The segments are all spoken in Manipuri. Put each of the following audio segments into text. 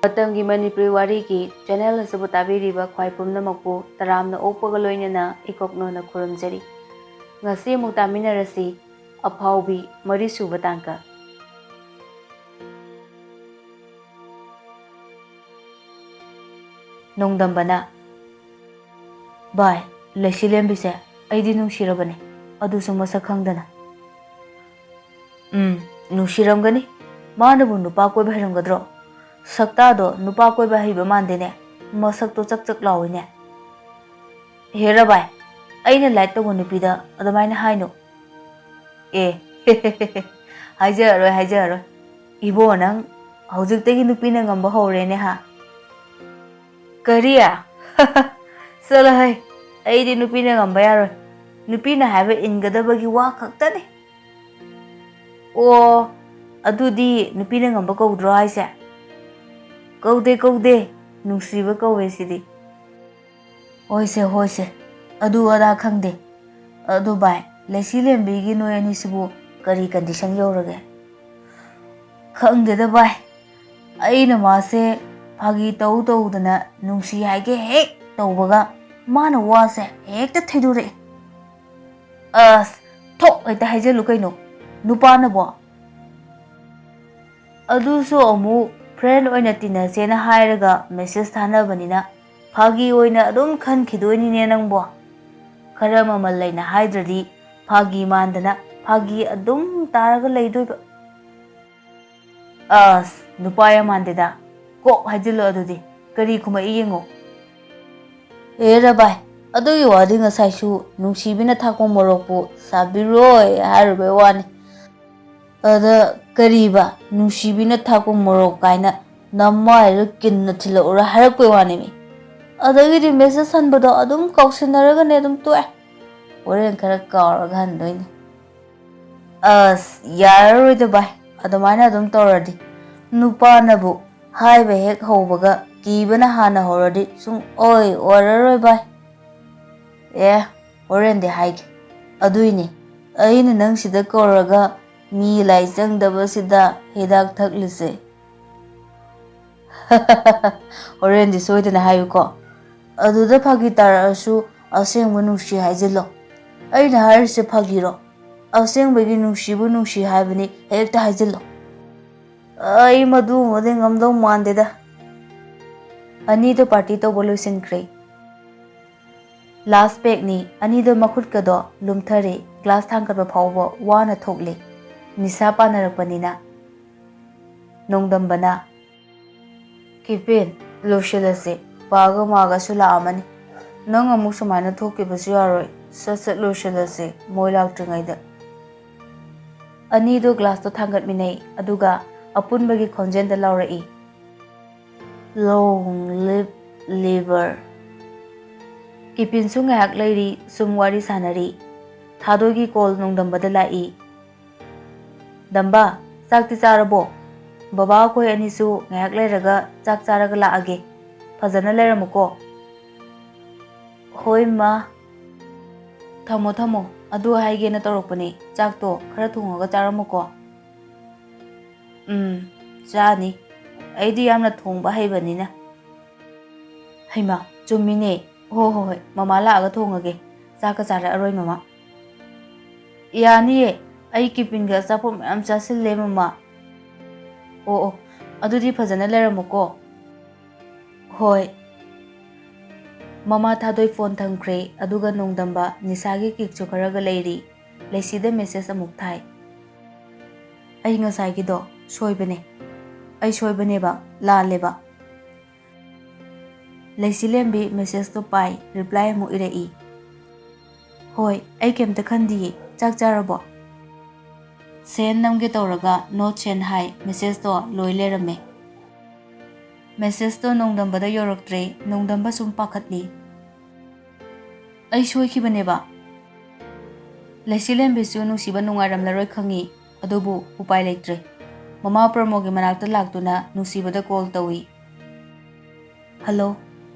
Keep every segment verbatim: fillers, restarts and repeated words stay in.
ꯃꯇꯝꯒꯤ ꯃꯅꯤꯄꯨꯔꯤ ꯋꯥꯔꯤꯒꯤ ꯆꯦꯅꯦꯜ ꯑꯁꯤꯕꯨ ꯇꯥꯕꯤꯔꯤꯕ ꯈ꯭ꯋꯥꯏ ꯄꯨꯝꯅꯃꯛꯄꯨ ꯇꯔꯥꯝꯅ ꯑꯣꯛꯄꯒ ꯂꯣꯏꯅꯅ ꯏꯀꯣꯛꯅꯣꯅ ꯈꯨꯔꯨꯝꯖꯔꯤ꯫ ꯉꯁꯤ ꯑꯃꯨꯛ ꯇꯥꯃꯤꯟꯅꯔꯁꯤ ꯑꯐꯥꯎꯕꯤ ꯃꯔꯤꯁꯨꯕ ꯇꯥꯡꯀꯛ꯫ ꯅꯣꯡꯗꯝꯕꯅ, "ꯚꯥꯏ, ꯂꯩꯁꯤꯂꯦꯝꯕꯤꯁꯦ ꯑꯩꯗꯤ ꯅꯨꯡꯁꯤꯔꯕꯅꯦ, ꯑꯗꯨꯁꯨ ꯃꯁꯛ ꯈꯪꯗꯅ꯫" "ꯎꯝ, ꯅꯨꯡꯁꯤꯔꯝꯒꯅꯤ꯫ ꯃꯥꯅꯕꯨ ꯅꯨꯄꯥ ꯀꯣꯏꯕ ꯍꯩꯔꯝꯒꯗ꯭ꯔꯣ? ꯁꯛꯇꯥꯗꯣ ꯅꯨꯄꯥ ꯀꯣꯏꯕ ꯍꯩꯕ ꯃꯥꯟꯗꯦꯅꯦ꯫ ꯃꯁꯛꯇꯣ ꯆꯛ ꯆꯛ ꯂꯥꯎꯏꯅꯦ꯫" "ꯍꯦꯔꯥ ꯚꯥꯏ, ꯑꯩꯅ ꯂꯥꯏꯛ ꯇꯧꯕ ꯅꯨꯄꯤꯗ ꯑꯗꯨꯃꯥꯏꯅ ꯍꯥꯏꯅꯨ꯫" "ꯑꯦ, ꯍꯥꯏꯖꯔꯔꯣꯏ, ꯍꯥꯏꯖꯔꯔꯣꯏ꯫ ꯏꯕꯣ, ꯅꯪ ꯍꯧꯖꯤꯛꯇꯒꯤ ꯅꯨꯄꯤꯅ ꯉꯝꯕ ꯍꯧꯔꯦꯅꯦ ꯍꯥ?" "ꯀꯔꯤ? ꯆꯠꯂꯣꯍꯩ, ꯑꯩꯗꯤ ꯅꯨꯄꯤꯅ ꯉꯝꯕ ꯌꯥꯔꯣꯏ꯫ ꯅꯨꯄꯤꯅ ꯍꯥꯏꯕ ꯏꯟꯒꯗꯕꯒꯤ ꯋꯥ ꯈꯛꯇꯅꯤ꯫" "ꯑꯣ, ꯑꯗꯨꯗꯤ ꯅꯨꯄꯤꯅ ꯉꯝꯕ ꯀꯧꯗ꯭ꯔꯣ ꯍꯥꯏꯁꯦ?" "ꯀꯧꯗꯦ, ꯀꯧꯗꯦ, ꯅꯨꯡꯁꯤꯕ ꯀꯧꯋꯦ ꯁꯤꯗꯤ꯫" "ꯍꯣꯏꯁꯦ, ꯍꯣꯏꯁꯦ, ꯑꯗꯨ ꯑꯗꯥ ꯈꯪꯗꯦ꯫ ꯑꯗꯨ ꯚꯥꯏ, ꯂꯩꯁꯤꯂꯦꯝꯕꯤꯒꯤ ꯅꯣꯏ ꯑꯅꯤꯁꯤꯕꯨ ꯀꯔꯤ ꯀꯟꯗꯤꯁꯟ ꯌꯧꯔꯒꯦ?" "ꯈꯪꯗꯦꯗ ꯚꯥꯏ, ꯑꯩꯅ ꯃꯥꯁꯦ ꯐꯥꯒꯤ ꯇꯧ ꯇꯧꯗꯅ ꯅꯨꯡꯁꯤ ꯍꯥꯏꯒꯦ ꯍꯦꯛ ꯇꯧꯕꯒ ꯃꯥꯅ ꯋꯥꯁꯦ ꯍꯦꯛꯇ ꯊꯩꯗꯣꯔꯛꯑꯦ꯫" "ꯑꯁ, ꯊꯣꯛ ꯍꯦꯛꯇ ꯍꯥꯏꯖꯜꯂꯨ ꯀꯩꯅꯣ, ꯅꯨꯄꯥꯅꯕꯣ꯫" "ꯑꯗꯨꯁꯨ ꯑꯃꯨꯛ ꯐ꯭ꯔꯦꯟ ꯑꯣꯏꯅ ꯇꯤꯟꯅꯁꯦꯅ ꯍꯥꯏꯔꯒ ꯃꯦꯁꯦꯖ ꯊꯥꯅꯕꯅꯤꯅ ꯐꯥꯒꯤ ꯑꯣꯏꯅ ꯑꯗꯨꯝ ꯈꯟꯈꯤꯗꯣꯏꯅꯤꯅꯦ ꯅꯪꯕꯣ꯫ ꯈꯔ ꯃꯃꯜ ꯂꯩꯅ ꯍꯥꯏꯗ꯭ꯔꯗꯤ ꯐꯥꯒꯤ ꯃꯥꯟꯗꯅ ꯐꯥꯒꯤ ꯑꯗꯨꯝ ꯇꯥꯔꯒ ꯂꯩꯗꯣꯏꯕ꯫" "ꯑꯁ, ꯅꯨꯄꯥ ꯌꯥꯝ ꯃꯥꯟꯗꯦꯗ꯫ ꯀꯣꯛ ꯍꯥꯏꯖꯤꯜꯂꯣ ꯑꯗꯨꯗꯤ꯫ ꯀꯔꯤ ꯈꯨꯝꯃꯛꯏ ꯌꯦꯡꯉꯣ꯫" "ꯑꯦꯔꯥ ꯚꯥꯏ, ꯑꯗꯨꯒꯤ ꯋꯥꯗꯤ ꯉꯁꯥꯏꯁꯨ ꯅꯨꯡꯁꯤꯕꯤꯅ ꯊꯥꯛꯄ ꯃꯣꯔꯣꯛꯄꯨ ꯁꯥꯕꯤꯔꯣꯏ ꯍꯥꯏꯔꯨꯕꯩ ꯋꯥꯅꯤ꯫ ꯑꯗ ꯀꯔꯤꯕ ꯅꯨꯡꯁꯤꯕꯤꯅ ꯊꯥꯛꯄ ꯃꯣꯔꯣꯛ ꯀꯥꯏꯅ ꯅꯃꯥꯏꯗꯨꯗ ꯀꯤꯟꯅ ꯊꯤꯜꯂꯛꯎꯔꯥ ꯍꯥꯏꯔꯛꯄꯩ ꯋꯥꯅꯤꯃꯤ꯫ ꯑꯗꯒꯤꯗꯤ ꯃꯦꯁꯦꯖ ꯍꯟꯕꯗꯣ ꯑꯗꯨꯝ ꯀꯥꯎꯁꯤꯟꯅꯔꯒꯅꯦ ꯑꯗꯨꯝ ꯇꯣꯛꯑꯦ꯫ ꯍꯣꯔꯦꯟ ꯈꯔ ꯀꯥꯎꯔꯒ ꯍꯟꯗꯣꯏꯅꯤ꯫" "ꯑꯁ, ꯌꯥꯔꯔꯣꯏꯗ ꯚꯥꯏ, ꯑꯗꯨꯃꯥꯏꯅ ꯑꯗꯨꯝ ꯇꯧꯔꯗꯤ꯫ ꯅꯨꯄꯥꯅꯕꯨ ꯍꯥꯏꯕ ꯍꯦꯛ ꯍꯧꯕꯒ ꯀꯤꯕꯅ ꯍꯥꯟꯅ ꯍꯧꯔꯗꯤ ꯁꯨꯡ ꯑꯣꯏ ꯑꯣꯏꯔꯔꯣꯏ ꯚꯥꯏ꯫" "ꯑꯦ, ꯍꯣꯔꯦꯟꯗꯤ ꯍꯥꯏꯒꯦ꯫ ꯑꯗꯨꯏꯅꯦ ꯑꯩꯅ ꯅꯪ ꯁꯤꯗ ꯀꯧꯔꯒ ꯃꯤ ꯂꯥꯏ ꯆꯪꯗꯕꯁꯤꯗ ꯍꯤꯗꯥꯛ ꯊꯛꯂꯤꯁꯦ꯫" ꯍꯣꯔꯦꯟꯗꯤ ꯁꯣꯏꯗꯅ ꯍꯥꯏꯌꯨꯀꯣ꯫ ꯑꯗꯨꯗ ꯐꯥꯒꯤ ꯇꯥꯔꯛꯑꯁꯨ ꯑꯁꯦꯡꯕ ꯅꯨꯡꯁꯤ ꯍꯥꯏꯖꯤꯜꯂꯣ꯫ ꯑꯩꯅ ꯍꯥꯏꯔꯤꯁꯦ ꯐꯥꯒꯤꯔꯣ? ꯑꯁꯦꯡꯕꯒꯤ ꯅꯨꯡꯁꯤꯕꯨ ꯅꯨꯡꯁꯤ ꯍꯥꯏꯕꯅꯤ, ꯍꯦꯛꯇ ꯍꯥꯏꯖꯤꯜꯂꯣ꯫ ꯑꯩ ꯃꯗꯨꯃꯗꯤ ꯉꯝꯗꯧ ꯃꯥꯟꯗꯦꯗ꯫ ꯑꯅꯤꯗꯣ ꯄꯥꯔꯇꯤ ꯇꯧꯕ ꯂꯣꯏꯁꯤꯟꯈ꯭ꯔꯦ꯫ ꯂꯥꯁ ꯄꯦꯛꯅꯤ꯫ ꯑꯅꯤꯗꯣ ꯃꯈꯨꯠꯀꯗꯣ ꯂꯨꯝꯊꯔꯦ꯫ ꯒ꯭ꯂꯥꯁ ꯊꯥꯡꯒꯠꯄ ꯐꯥꯎꯕ ꯋꯥꯅ ꯊꯣꯛꯂꯦ, ꯅꯤꯁꯥ ꯄꯥꯟꯅꯔꯛꯄꯅꯤꯅ꯫ ꯅꯣꯡꯗꯝꯕꯅ, "ꯀꯤꯄꯤꯟ, ꯂꯣꯏꯁꯤꯜꯂꯁꯤ꯫ ꯄꯥꯒ ꯃꯥꯒꯁꯨ ꯂꯥꯛꯑꯝꯃꯅꯤ꯫ ꯅꯪ ꯑꯃꯨꯛ ꯁꯨꯃꯥꯏꯅ ꯊꯣꯛꯈꯤꯕꯁꯨ ꯌꯥꯔꯣꯏ꯫ ꯁꯠ ꯁꯠ ꯂꯣꯏꯁꯤꯜꯂꯁꯤ, ꯃꯣꯏ ꯂꯥꯛꯇ꯭ꯔꯤꯉꯩꯗ꯫" ꯑꯅꯤꯗꯣ ꯒ꯭ꯂꯥꯁꯇꯣ ꯊꯥꯡꯒꯠꯃꯤꯟꯅꯩ, ꯑꯗꯨꯒ ꯑꯄꯨꯟꯕꯒꯤ ꯈꯣꯟꯖꯦꯜꯗ ꯂꯥꯎꯔꯛꯏ, "Long live liver!" ꯀꯤꯄꯤꯟꯁꯨ ꯉꯥꯏꯍꯥꯛ ꯂꯩꯔꯤ, ꯁꯨꯝ ꯋꯥꯔꯤ ꯁꯥꯟꯅꯔꯤ꯫ ꯊꯥꯗꯣꯏꯒꯤ ꯀꯣꯜ ꯅꯣꯡꯗꯝꯕꯗ ꯂꯥꯛꯏ꯫ "ꯗꯝꯕ, ꯆꯥꯛꯇꯤ ꯆꯥꯔꯕꯣ? ꯕꯕꯥ ꯑꯩꯈꯣꯏ ꯑꯅꯤꯁꯨ ꯉꯥꯏꯍꯥꯛ ꯂꯩꯔꯒ ꯆꯥꯛ ꯆꯥꯔꯒ ꯂꯥꯛꯑꯒꯦ꯫ ꯐꯖꯅ ꯂꯩꯔꯝꯃꯨꯀꯣ꯫" "ꯍꯣꯏ, ꯃꯥ꯫" "ꯊꯝꯃꯣ, ꯊꯝꯃꯣ꯫ ꯑꯗꯨ ꯍꯥꯏꯒꯦꯅ ꯇꯧꯔꯛꯄꯅꯦ꯫ ꯆꯥꯛꯇꯣ ꯈꯔ ꯊꯣꯡꯉꯒ ꯆꯥꯔꯝꯃꯨꯀꯣ꯫" "ꯎꯝ, ꯆꯥꯅꯤ꯫ ꯑꯩꯗꯤ ꯌꯥꯝꯅ ꯊꯣꯡꯕ ꯍꯩꯕꯅꯤꯅ꯫" "ꯍꯩꯃꯥ, ꯆꯨꯝꯃꯤꯅꯦ꯫ ꯍꯣ, ꯍꯣ, ꯍꯣꯏ꯫ ꯃꯃꯥ ꯂꯥꯛꯑꯒ ꯊꯣꯡꯉꯒꯦ꯫ ꯆꯥꯛꯀ ꯆꯥꯔꯛꯑꯔꯣꯏ ꯃꯃꯥ꯫" "ꯌꯥꯅꯤꯌꯦ꯫ ꯑꯩ ꯀꯤꯄꯤꯟꯒ ꯑꯆꯥꯄꯣꯠ ꯃꯌꯥꯝ ꯆꯥꯁꯤꯜꯂꯦ ꯃꯃꯥ꯫" "ꯑꯣ, ꯑꯣ꯫ ꯑꯗꯨꯗꯤ ꯐꯖꯅ ꯂꯩꯔꯝꯃꯨꯀꯣ꯫" "ꯍꯣꯏ꯫" ꯃꯃꯥ ꯊꯥꯗꯣꯏ ꯐꯣꯟ ꯊꯝꯈ꯭ꯔꯦ, ꯑꯗꯨꯒ ꯅꯣꯡꯗꯝꯕ ꯅꯤꯁꯥꯒꯤ ꯀꯤꯛꯁꯨ ꯈꯔꯒ ꯂꯩꯔꯤ꯫ ꯂꯩꯁꯤꯗ ꯃꯦꯁꯦꯖ ꯑꯃꯨꯛ ꯊꯥꯏ꯫ "ꯑꯩ ꯉꯁꯥꯏꯒꯤꯗꯣ ꯁꯣꯏꯕꯅꯦ꯫ ꯑꯩ ꯁꯣꯏꯕꯅꯦꯕ, ꯂꯥꯜꯂꯦꯕ꯫" ꯂꯩꯁꯤꯂꯦꯝꯕꯤ ꯃꯦꯁꯦꯖꯇꯣ ꯄꯥꯏ, ꯔꯤꯄ꯭ꯂꯥꯏ ꯑꯃꯨꯛ ꯏꯔꯛꯏ꯫ "ꯍꯣꯏ, ꯑꯩ ꯀꯩꯝꯇ ꯈꯟꯗꯤꯌꯦ꯫ ꯆꯥꯛ ꯆꯥꯔꯕꯣ?" ꯁꯦꯟ ꯅꯝꯒꯦ ꯇꯧꯔꯒ "not seen" ꯍꯥꯏ, ꯃꯦꯁꯦꯖꯇꯣ ꯂꯣꯏ ꯂꯩꯔꯝꯃꯦ꯫ ꯃꯦꯁꯦꯖꯇꯣ ꯅꯣꯡꯗꯝꯕꯗ ꯌꯧꯔꯛꯇ꯭ꯔꯦ꯫ ꯅꯣꯡꯗꯝꯕ ꯁꯨꯝ ꯄꯥꯈꯠꯂꯤ꯫ "ꯑꯩ ꯁꯣꯏꯈꯤꯕꯅꯦꯕ꯫" ꯂꯩꯁꯤꯂꯦꯝꯕꯤꯁꯨ ꯅꯨꯡꯁꯤꯕ ꯅꯨꯡꯉꯥꯏꯔꯝꯂꯔꯣꯏ ꯈꯪꯉꯤ, ꯑꯗꯨꯕꯨ ꯎꯄꯥꯏ ꯂꯩꯇ꯭ꯔꯦ꯫ ꯃꯃꯥ ꯄ꯭ꯔꯃꯣꯒꯤ ꯃꯅꯥꯛꯇ ꯂꯥꯛꯇꯨꯅ ꯅꯨꯡꯁꯤꯕꯗ ꯀꯣꯜ ꯇꯧꯏ꯫ "ꯍꯜꯂꯣ,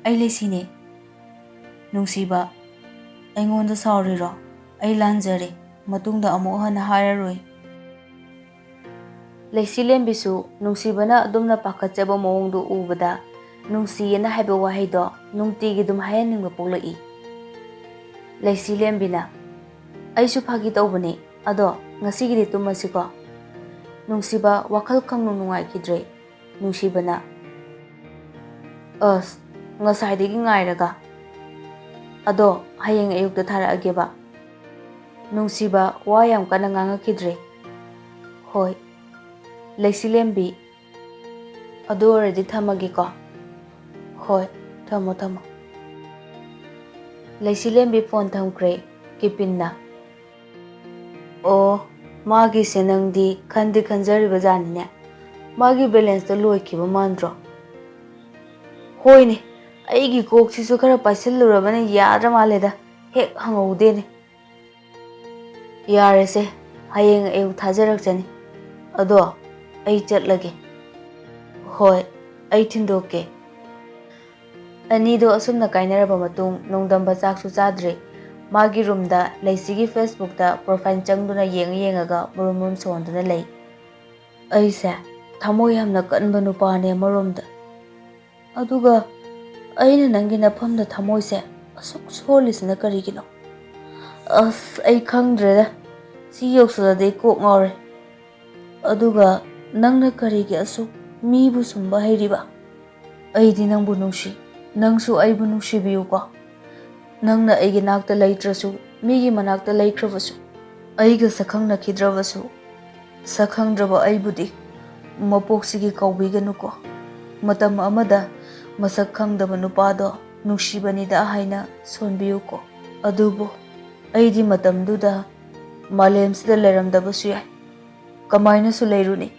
ꯑꯩ ꯂꯩꯁꯤꯅꯦ꯫" "ꯅꯨꯡꯁꯤꯕ, ꯑꯩꯉꯣꯟꯗ ꯁꯥꯎꯔꯤꯔꯣ? ꯑꯩ ꯂꯥꯟꯖꯔꯦ꯫ ꯃꯇꯨꯡꯗ ꯑꯃꯨꯛ ꯍꯟꯅ ꯍꯥꯏꯔꯔꯣꯏ꯫" ꯂꯩꯁꯤꯂꯦꯝꯕꯤꯁꯨ ꯅꯨꯡꯁꯤꯕꯅ ꯑꯗꯨꯝꯅ ꯄꯥꯈꯠꯆꯕ ꯃꯑꯣꯡꯗꯨ ꯎꯕꯗ, ꯅꯨꯡꯁꯤꯌꯦꯅ ꯍꯥꯏꯕ ꯋꯥꯍꯩꯗꯣ ꯅꯨꯡꯇꯤꯒꯤ ꯑꯗꯨꯝ ꯍꯥꯏꯍꯟꯅꯤꯡꯕ ꯄꯣꯛꯂꯛꯏ꯫ ꯂꯩꯁꯤꯂꯦꯝꯕꯤꯅ, "ꯑꯩꯁꯨ ꯐꯥꯒꯤ ꯇꯧꯕꯅꯦ, ꯑꯗꯣ ꯉꯁꯤꯒꯤꯗꯤ ꯇꯨꯝꯃꯁꯤꯀꯣ?" ꯅꯨꯡꯁꯤꯕ ꯋꯥꯈꯜ ꯈꯪꯅꯨꯡ ꯅꯨꯡꯉꯥꯏꯈꯤꯗ꯭ꯔꯦ꯫ ꯅꯨꯡꯁꯤꯕꯅ, "ꯑꯁ, ꯉꯁꯥꯏꯗꯒꯤ ꯉꯥꯏꯔꯒ꯫ ꯑꯗꯣ ꯍꯌꯦꯡ ꯑꯌꯨꯛꯇ ꯊꯥꯔꯛꯑꯒꯦꯕ꯫" ꯅꯨꯡꯁꯤꯕ ꯋꯥ ꯌꯥꯝ ꯀꯟꯅ ꯉꯥꯡꯉꯛꯈꯤꯗ꯭ꯔꯦ꯫ "ꯍꯣꯏ꯫" ꯂꯩꯁꯤꯂꯦꯝꯕꯤ, "ꯑꯗꯨ ꯑꯣꯏꯔꯗꯤ ꯊꯝꯃꯒꯦꯀꯣ꯫" "ꯍꯣꯏ, ꯊꯝꯃꯣ, ꯊꯝꯃꯣ꯫" ꯂꯩꯁꯤꯂꯦꯝꯕꯤ ꯐꯣꯟ ꯊꯝꯈ꯭ꯔꯦ꯫ ꯀꯤꯄꯤꯟꯅ, "ꯑꯣ, ꯃꯥꯒꯤꯁꯦ ꯅꯪꯗꯤ ꯈꯟꯗꯤ ꯈꯟꯖꯔꯤꯕ ꯖꯥꯠꯅꯤꯅꯦ꯫ ꯃꯥꯒꯤ ꯕꯦꯂꯦꯟꯁꯇꯣ ꯂꯣꯏꯈꯤꯕ ꯃꯥꯟꯗ꯭ꯔꯣ?" "ꯍꯣꯏꯅꯦ, ꯑꯩꯒꯤ ꯀꯣꯛꯁꯤꯁꯨ ꯈꯔ ꯄꯥꯏꯁꯤꯜꯂꯨꯔꯕꯅ ꯌꯥꯗ꯭ꯔ ꯃꯥꯜꯂꯦꯗ, ꯍꯦꯛ ꯍꯪꯍꯧꯗꯦꯅꯦ꯫" "ꯌꯥꯔꯦꯁꯦ, ꯍꯌꯦꯡ ꯑꯌꯨꯛ ꯊꯥꯖꯔꯛꯆꯅꯤ꯫ ꯑꯗꯣ ꯑꯩ ꯆꯠꯂꯒꯦ꯫" "ꯍꯣꯏ, ꯑꯩ ꯊꯤꯟꯗꯣꯛꯀꯦ꯫" ꯑꯅꯤꯗꯣ ꯑꯁꯨꯝꯅ ꯀꯥꯏꯅꯔꯕ ꯃꯇꯨꯡ ꯅꯣꯡꯗꯝꯕ ꯆꯥꯛꯁꯨ ꯆꯥꯗ꯭ꯔꯦ꯫ ꯃꯥꯒꯤ ꯔꯨꯝꯗ ꯂꯩꯁꯤꯒꯤ ꯐꯦꯁꯕꯨꯛꯇ ꯄ꯭ꯔꯣꯐꯥꯏꯜ ꯆꯪꯗꯨꯅ ꯌꯦꯡꯉ ꯌꯦꯡꯉꯒ ꯃꯨꯔꯨꯝ ꯃꯨꯔꯨꯝ ꯁꯣꯟꯗꯨꯅ ꯂꯩ꯫ "ꯑꯩꯁꯦ ꯊꯃꯣꯏ ꯌꯥꯝꯅ ꯀꯟꯕ ꯅꯨꯄꯥꯅꯦ ꯑꯃꯔꯣꯝꯗ, ꯑꯗꯨꯒ ꯑꯩꯅ ꯅꯪꯒꯤ ꯅꯐꯝꯗ ꯊꯃꯣꯏꯁꯦ ꯑꯁꯨꯛ ꯁꯣꯜꯂꯤꯁꯤꯅ ꯀꯔꯤꯒꯤꯅꯣ? ꯑꯁ, ꯑꯩ ꯈꯪꯗ꯭ꯔꯦꯗ꯫ ꯁꯤ ꯌꯧꯁꯜꯂꯗꯤ ꯑꯩ ꯀꯣꯛ ꯉꯥꯎꯔꯦ꯫ ꯑꯗꯨꯒ ꯅꯪꯅ ꯀꯔꯤꯒꯤ ꯑꯁꯨꯛ ꯃꯤꯕꯨ ꯁꯨꯝꯕ ꯍꯩꯔꯤꯕ? ꯑꯩꯗꯤ ꯅꯪꯕꯨ ꯅꯨꯡꯁꯤ, ꯅꯪꯁꯨ ꯑꯩꯕꯨ ꯅꯨꯡꯁꯤꯕꯤꯌꯨꯀꯣ꯫ ꯅꯪꯅ ꯑꯩꯒꯤ ꯅꯥꯛꯇ ꯂꯩꯇ꯭ꯔꯁꯨ, ꯃꯤꯒꯤ ꯃꯅꯥꯛꯇ ꯂꯩꯈ꯭ꯔꯕꯁꯨ, ꯑꯩꯒ ꯁꯛꯈꯪꯅꯈꯤꯗ꯭ꯔꯕꯁꯨ, ꯁꯛꯈꯪꯗ꯭ꯔꯕ ꯑꯩꯕꯨꯗꯤ ꯃꯄꯣꯛꯁꯤꯒꯤ ꯀꯥꯎꯕꯤꯒꯅꯨꯀꯣ꯫ ꯃꯇꯝ ꯑꯃꯗ ꯃꯁꯛ ꯈꯪꯗꯕ ꯅꯨꯄꯥꯗꯣ ꯅꯨꯡꯁꯤꯕꯅꯤꯗ ꯍꯥꯏꯅ ꯁꯣꯟꯕꯤꯌꯨꯀꯣ꯫ ꯑꯗꯨꯕꯨ ꯑꯩꯗꯤ ꯃꯇꯝꯗꯨꯗ ꯃꯥꯂꯦꯝꯁꯤꯗ ꯂꯩꯔꯝꯗꯕꯁꯨ ꯌꯥꯏ꯫ ꯀꯃꯥꯏꯅꯁꯨ ꯂꯩꯔꯨꯅꯤ?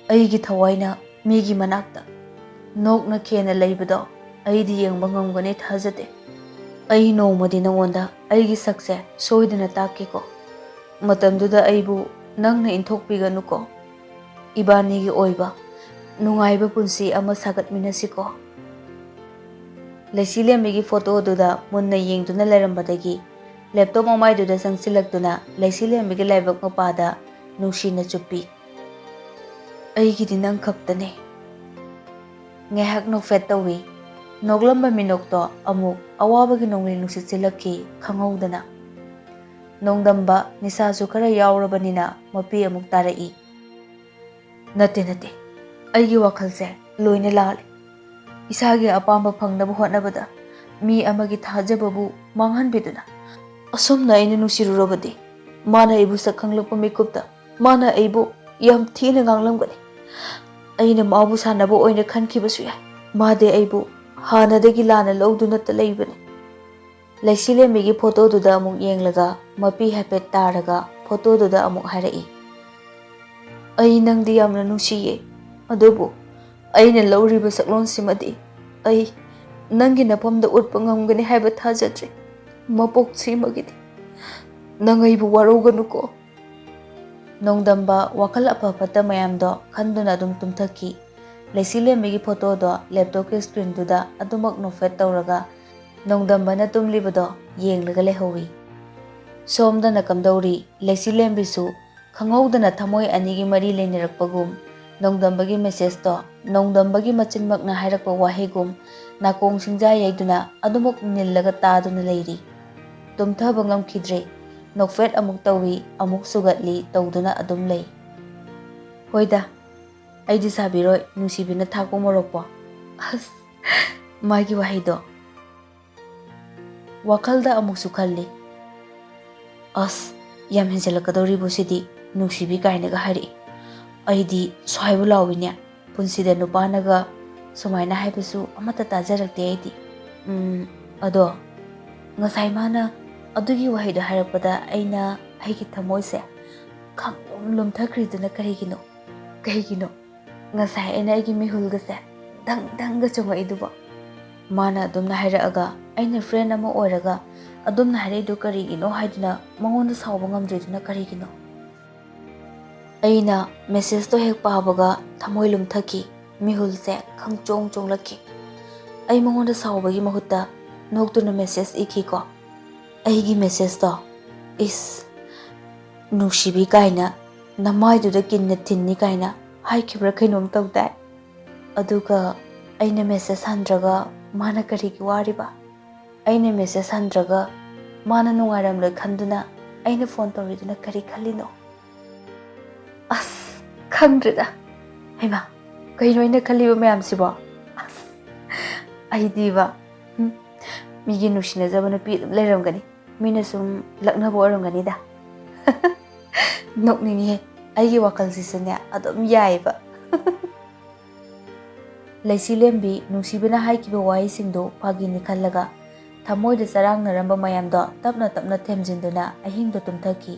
ꯑꯩꯒꯤ ꯊꯋꯥꯏꯅ ꯃꯤꯒꯤ ꯃꯅꯥꯛꯇ ꯅꯣꯛꯅ ꯈꯦꯅ ꯂꯩꯕꯗꯣ ꯑꯩꯗꯤ ꯌꯦꯡꯕ ꯉꯝꯒꯅꯤ ꯊꯥꯖꯗꯦ꯫ ꯑꯩ ꯅꯣꯡꯃꯗꯤ ꯅꯉꯣꯟꯗ ꯑꯩꯒꯤ ꯁꯛꯁꯦ ꯁꯣꯏꯗꯅ ꯇꯥꯛꯀꯦꯀꯣ꯫ ꯃꯇꯝꯗꯨꯗ ꯑꯩꯕꯨ ꯅꯪꯅ ꯏꯟꯊꯣꯛꯄꯤꯒꯅꯨꯀꯣ꯫ ꯏꯕꯥꯅꯤꯒꯤ ꯑꯣꯏꯕ ꯅꯨꯡꯉꯥꯏꯕ ꯄꯨꯟꯁꯤ ꯑꯃ ꯁꯥꯒꯠꯃꯤꯟꯅꯁꯤꯀꯣ꯫" ꯂꯩꯁꯤꯂꯦꯝꯕꯤꯒꯤ ꯐꯣꯇꯣꯗꯨꯗ ꯃꯨꯟꯅ ꯌꯦꯡꯗꯨꯅ ꯂꯩꯔꯝꯕꯗꯒꯤ ꯂꯦꯞꯇꯣꯞ ꯃꯃꯥꯏꯗꯨꯗ ꯆꯪꯁꯤꯜꯂꯛꯇꯨꯅ ꯂꯩꯁꯤꯂꯦꯝꯕꯤꯒꯤ ꯂꯥꯏꯕꯛ ꯃꯄꯥꯗ ꯅꯨꯡꯁꯤꯅ ꯆꯨꯞꯄꯤ꯫ "ꯑꯩꯒꯤꯗꯤ ꯅꯪ ꯈꯛꯇꯅꯦ"꯫ ꯉꯥꯏꯍꯥꯛ ꯅꯣꯛꯐꯦꯠ ꯇꯧꯏ꯫ ꯅꯣꯛꯂꯝꯕ ꯃꯤꯅꯣꯛꯇꯣ ꯑꯃꯨꯛ ꯑꯋꯥꯕꯒꯤ ꯅꯣꯡꯂꯩ ꯅꯨꯡꯁꯤꯠ ꯁꯤꯜꯂꯛꯈꯤ ꯈꯪꯍꯧꯗꯅ꯫ ꯅꯣꯡꯗꯝꯕ ꯅꯤꯁꯥꯁꯨ ꯈꯔ ꯌꯥꯎꯔꯕꯅꯤꯅ ꯃꯄꯤ ꯑꯃꯨꯛ ꯇꯥꯔꯛꯏ꯫ "ꯅꯠꯇꯦ, ꯅꯠꯇꯦ, ꯑꯩꯒꯤ ꯋꯥꯈꯜꯁꯦ ꯂꯣꯏꯅ ꯂꯥꯜꯂꯦ꯫ ꯏꯁꯥꯒꯤ ꯑꯄꯥꯝꯕ ꯐꯪꯅꯕ ꯍꯣꯠꯅꯕꯗ ꯃꯤ ꯑꯃꯒꯤ ꯊꯥꯖꯕꯕꯨ ꯃꯥꯡꯍꯟꯕꯤꯗꯨꯅ ꯑꯁꯨꯝꯅ ꯑꯩꯅ ꯅꯨꯡꯁꯤꯔꯨꯔꯕꯗꯤ ꯃꯥꯅ ꯑꯩꯕꯨ ꯁꯛ ꯈꯪꯂꯛꯄ ꯃꯤꯀꯨꯞꯇ ꯃꯥꯅ ꯑꯩꯕꯨ ꯌꯥꯝ ꯊꯤꯅ ꯉꯥꯡꯂꯝꯒꯅꯤ꯫ ꯑꯩꯅ ꯃꯥꯕꯨ ꯁꯥꯟꯅꯕ ꯑꯣꯏꯅ ꯈꯟꯈꯤꯕꯁꯨ ꯌꯥꯏ꯫ ꯃꯥꯗꯤ ꯑꯩꯕꯨ ꯍꯥꯟꯅꯗꯒꯤ ꯂꯥꯟꯅ ꯂꯧꯗꯨꯅꯇ ꯂꯩꯕꯅꯤ"꯫ ꯂꯩꯁꯤꯂꯦꯝꯕꯤꯒꯤ ꯐꯣꯇꯣꯗꯨꯗ ꯑꯃꯨꯛ ꯌꯦꯡꯂꯒ ꯃꯄꯤ ꯍꯥꯏꯐꯦꯠ ꯇꯥꯔꯒ ꯐꯣꯇꯣꯗꯨꯗ ꯑꯃꯨꯛ ꯍꯥꯏꯔꯛꯏ꯫ "ꯑꯩ ꯅꯪꯗꯤ ꯌꯥꯝꯅ ꯅꯨꯡꯁꯤꯌꯦ, ꯑꯗꯨꯕꯨ ꯑꯩꯅ ꯂꯧꯔꯤꯕ ꯁꯛꯂꯣꯟꯁꯤꯃꯗꯤ ꯑꯩ ꯅꯪꯒꯤ ꯅꯐꯝꯗ ꯎꯠꯄ ꯉꯝꯒꯅꯤ ꯍꯥꯏꯕ ꯊꯥꯖꯗ꯭ꯔꯦ꯫ ꯃꯄꯣꯛꯁꯤꯃꯒꯤꯗꯤ ꯅꯪ ꯑꯩꯕꯨ ꯋꯥꯔꯧꯒꯅꯨꯀꯣ"꯫ ꯅꯣꯡꯗꯝꯕ ꯋꯥꯈꯜ ꯑꯐ ꯐꯠꯇ ꯃꯌꯥꯝꯗꯣ ꯈꯟꯗꯨꯅ ꯑꯗꯨꯝ ꯇꯨꯝꯊꯈꯤ꯫ ꯂꯩꯁꯤꯂꯦꯝꯕꯤꯒꯤ ꯐꯣꯇꯣꯗꯣ ꯂꯦꯞꯇꯣꯞꯀꯤ ꯁ꯭ꯀ꯭ꯔꯤꯟꯗꯨꯗ ꯑꯗꯨꯃꯛ ꯅꯣꯛꯐꯦꯠ ꯇꯧꯔꯒ ꯅꯣꯡꯗꯝꯕꯅ ꯇꯨꯝꯂꯤꯕꯗꯣ ꯌꯦꯡꯂꯒ ꯂꯩꯍꯧꯏ꯫ ꯁꯣꯝꯗꯅ ꯀꯝꯗꯧꯔꯤ? ꯂꯩꯁꯤꯂꯦꯝꯕꯤꯁꯨ ꯈꯪꯍꯧꯗꯅ ꯊꯃꯣꯏ ꯑꯅꯤꯒꯤ ꯃꯔꯤ ꯂꯩꯅꯔꯛꯄꯒꯨꯝ, ꯅꯣꯡꯗꯝꯕꯒꯤ ꯃꯦꯁꯦꯖꯇꯣ, ꯅꯣꯡꯗꯝꯕꯒꯤ ꯃꯆꯤꯟꯃꯛꯅ ꯍꯥꯏꯔꯛꯄ ꯋꯥꯍꯩꯒꯨꯝ ꯅꯥꯀꯣꯡ ꯁꯤꯡꯖꯥ ꯌꯩꯗꯨꯅ ꯑꯗꯨꯃꯛ ꯅꯤꯜꯂꯒ ꯇꯥꯗꯨꯅ ꯂꯩꯔꯤ꯫ ꯇꯨꯝꯊꯕ ꯉꯝꯈꯤꯗ꯭ꯔꯦ꯫ ꯅꯣꯛꯐꯦꯠ ꯑꯃꯨꯛ ꯇꯧꯏ, ꯑꯃꯨꯛ ꯁꯨꯒꯠꯂꯤ ꯇꯧꯗꯨꯅ ꯑꯗꯨꯝ ꯂꯩ꯫ "ꯍꯣꯏꯗ, ꯑꯩꯗꯤ ꯁꯥꯕꯤꯔꯣꯏ, ꯅꯨꯡꯁꯤꯕꯤꯅ ꯊꯥꯛꯄ ꯃꯣꯔꯣꯛꯄꯣ"꯫ ꯑꯁ, ꯃꯥꯒꯤ ꯋꯥꯍꯩꯗꯣ꯫ ꯋꯥꯈꯜꯗ ꯑꯃꯨꯛꯁꯨ ꯈꯜꯂꯤ, "ꯑꯁ, ꯌꯥꯝ ꯍꯦꯟꯖꯜꯂꯛꯀꯗꯧꯔꯤꯕꯣ ꯁꯤꯗꯤ, ꯅꯨꯡꯁꯤꯕꯤ ꯀꯥꯏꯅꯒ ꯍꯥꯏꯔꯛꯏ꯫ ꯑꯩꯗꯤ ꯁ꯭ꯋꯥꯏꯕꯨ ꯂꯥꯎꯏꯅꯦ, ꯄꯨꯟꯁꯤꯗ ꯅꯨꯄꯥꯅꯒ ꯁꯨꯃꯥꯏꯅ ꯍꯥꯏꯕꯁꯨ ꯑꯃꯠꯇ ꯇꯥꯖꯔꯛꯇꯦ ꯑꯩꯗꯤ꯫ ꯎꯝ, ꯑꯗꯣ ꯉꯁꯥꯏ ꯃꯥꯅ ꯑꯗꯨꯒꯤ ꯋꯥꯍꯩꯗꯣ ꯍꯥꯏꯔꯛꯄꯗ ꯑꯩꯅ ꯑꯩꯒꯤ ꯊꯃꯣꯏꯁꯦ ꯈꯪꯂꯨꯝ ꯂꯨꯝꯊꯈ꯭ꯔꯤꯗꯨꯅ ꯀꯔꯤꯒꯤꯅꯣ? ꯀꯔꯤꯒꯤꯅꯣ?" ꯉꯁꯥꯏ ꯑꯩꯅ ꯑꯩꯒꯤ ꯃꯤꯍꯨꯜꯒꯁꯦ ꯗꯪ ꯗꯪꯒ ꯆꯣꯡꯉꯛꯏꯗꯨꯕꯣ? ꯃꯥꯅ ꯑꯗꯨꯝꯅ ꯍꯥꯏꯔꯛꯑꯒ ꯑꯩꯅ ꯐ꯭ꯔꯦꯟ ꯑꯃ ꯑꯣꯏꯔꯒ ꯑꯗꯨꯝꯅ ꯍꯥꯏꯔꯛꯏꯗꯨ ꯀꯔꯤꯒꯤꯅꯣ ꯍꯥꯏꯗꯨꯅ ꯃꯉꯣꯟꯗ ꯁꯥꯎꯕ ꯉꯝꯗ꯭ꯔꯤꯗꯨꯅ ꯀꯔꯤꯒꯤꯅꯣ? ꯑꯩꯅ ꯃꯦꯁꯦꯖꯇꯣ ꯍꯦꯛ ꯄꯥꯕꯒ ꯊꯃꯣꯏ ꯂꯨꯝꯊꯈꯤ, ꯃꯤꯍꯨꯜꯁꯦ ꯈꯪꯆꯣꯡ ꯆꯣꯡꯂꯛꯈꯤ꯫ ꯑꯩ ꯃꯉꯣꯟꯗ ꯁꯥꯎꯕꯒꯤ ꯃꯍꯨꯠꯇ ꯅꯣꯛꯇꯨꯅ ꯃꯦꯁꯦꯖ ꯏꯈꯤꯀꯣ꯫ ꯑꯩꯒꯤ ꯃꯦꯁꯦꯖꯇꯣ, ꯏꯁ, ꯅꯨꯡꯁꯤꯕꯤ ꯀꯥꯏꯅ, ꯅꯃꯥꯏꯗꯨꯗ ꯀꯤꯟꯅ ꯊꯤꯟꯅꯤ ꯀꯥꯏꯅ, ꯍꯥꯏꯈꯤꯕ꯭ꯔꯥ ꯀꯩꯅꯣꯝ ꯇꯧꯗꯥꯏ? ꯑꯗꯨꯒ ꯑꯩꯅ ꯃꯦꯁꯦꯖ ꯍꯟꯗ꯭ꯔꯒ ꯃꯥꯅ ꯀꯔꯤꯒꯤ ꯋꯥꯔꯤꯕ? ꯑꯩꯅ ꯃꯦꯁꯦꯖ ꯍꯟꯗ꯭ꯔꯒ ꯃꯥꯅ ꯅꯨꯡꯉꯥꯏꯔꯝꯂꯣꯏ ꯈꯟꯗꯨꯅ ꯑꯩꯅ ꯐꯣꯟ ꯇꯧꯔꯤꯗꯨꯅ ꯀꯔꯤ ꯈꯜꯂꯤꯅꯣ? ꯑꯁ, ꯈꯪꯗ꯭ꯔꯦꯗ꯫ ꯍꯩꯃꯥ, ꯀꯩꯅꯣ ꯑꯩꯅ ꯈꯜꯂꯤꯕ ꯃꯌꯥꯝꯁꯤꯕꯣ? ꯑꯁ, ꯑꯩꯗꯤꯕ, ꯍꯨꯝ, ꯃꯤꯒꯤ ꯅꯨꯡꯁꯤꯅꯖꯕ ꯅꯨꯄꯤ ꯑꯗꯨꯝ ꯂꯩꯔꯝꯒꯅꯤ꯫ ꯃꯤꯅ ꯁꯨꯝ ꯂꯛꯅꯕ ꯑꯣꯏꯔꯝꯒꯅꯤꯗ꯫ ꯅꯣꯛꯅꯤꯡꯉꯦ꯫ ꯑꯩꯒꯤ ꯋꯥꯈꯜꯁꯤꯁꯨꯅꯦ ꯑꯗꯨꯝ ꯌꯥꯏꯌꯦꯕ꯫ ꯂꯩꯁꯤꯂꯦꯝꯕꯤ ꯅꯨꯡꯁꯤꯕꯅ ꯍꯥꯏꯈꯤꯕ ꯋꯥꯍꯩꯁꯤꯡꯗꯨ ꯐꯥꯒꯤꯅꯤ ꯈꯜꯂꯒ ꯊꯃꯣꯏꯗ ꯆꯔꯥꯡꯅꯔꯝꯕ ꯃꯌꯥꯝꯗꯣ ꯇꯞꯅ ꯇꯞꯅ ꯊꯦꯝꯖꯤꯟꯗꯨꯅ ꯑꯍꯤꯡꯗ ꯇꯨꯝꯊꯈꯤ꯫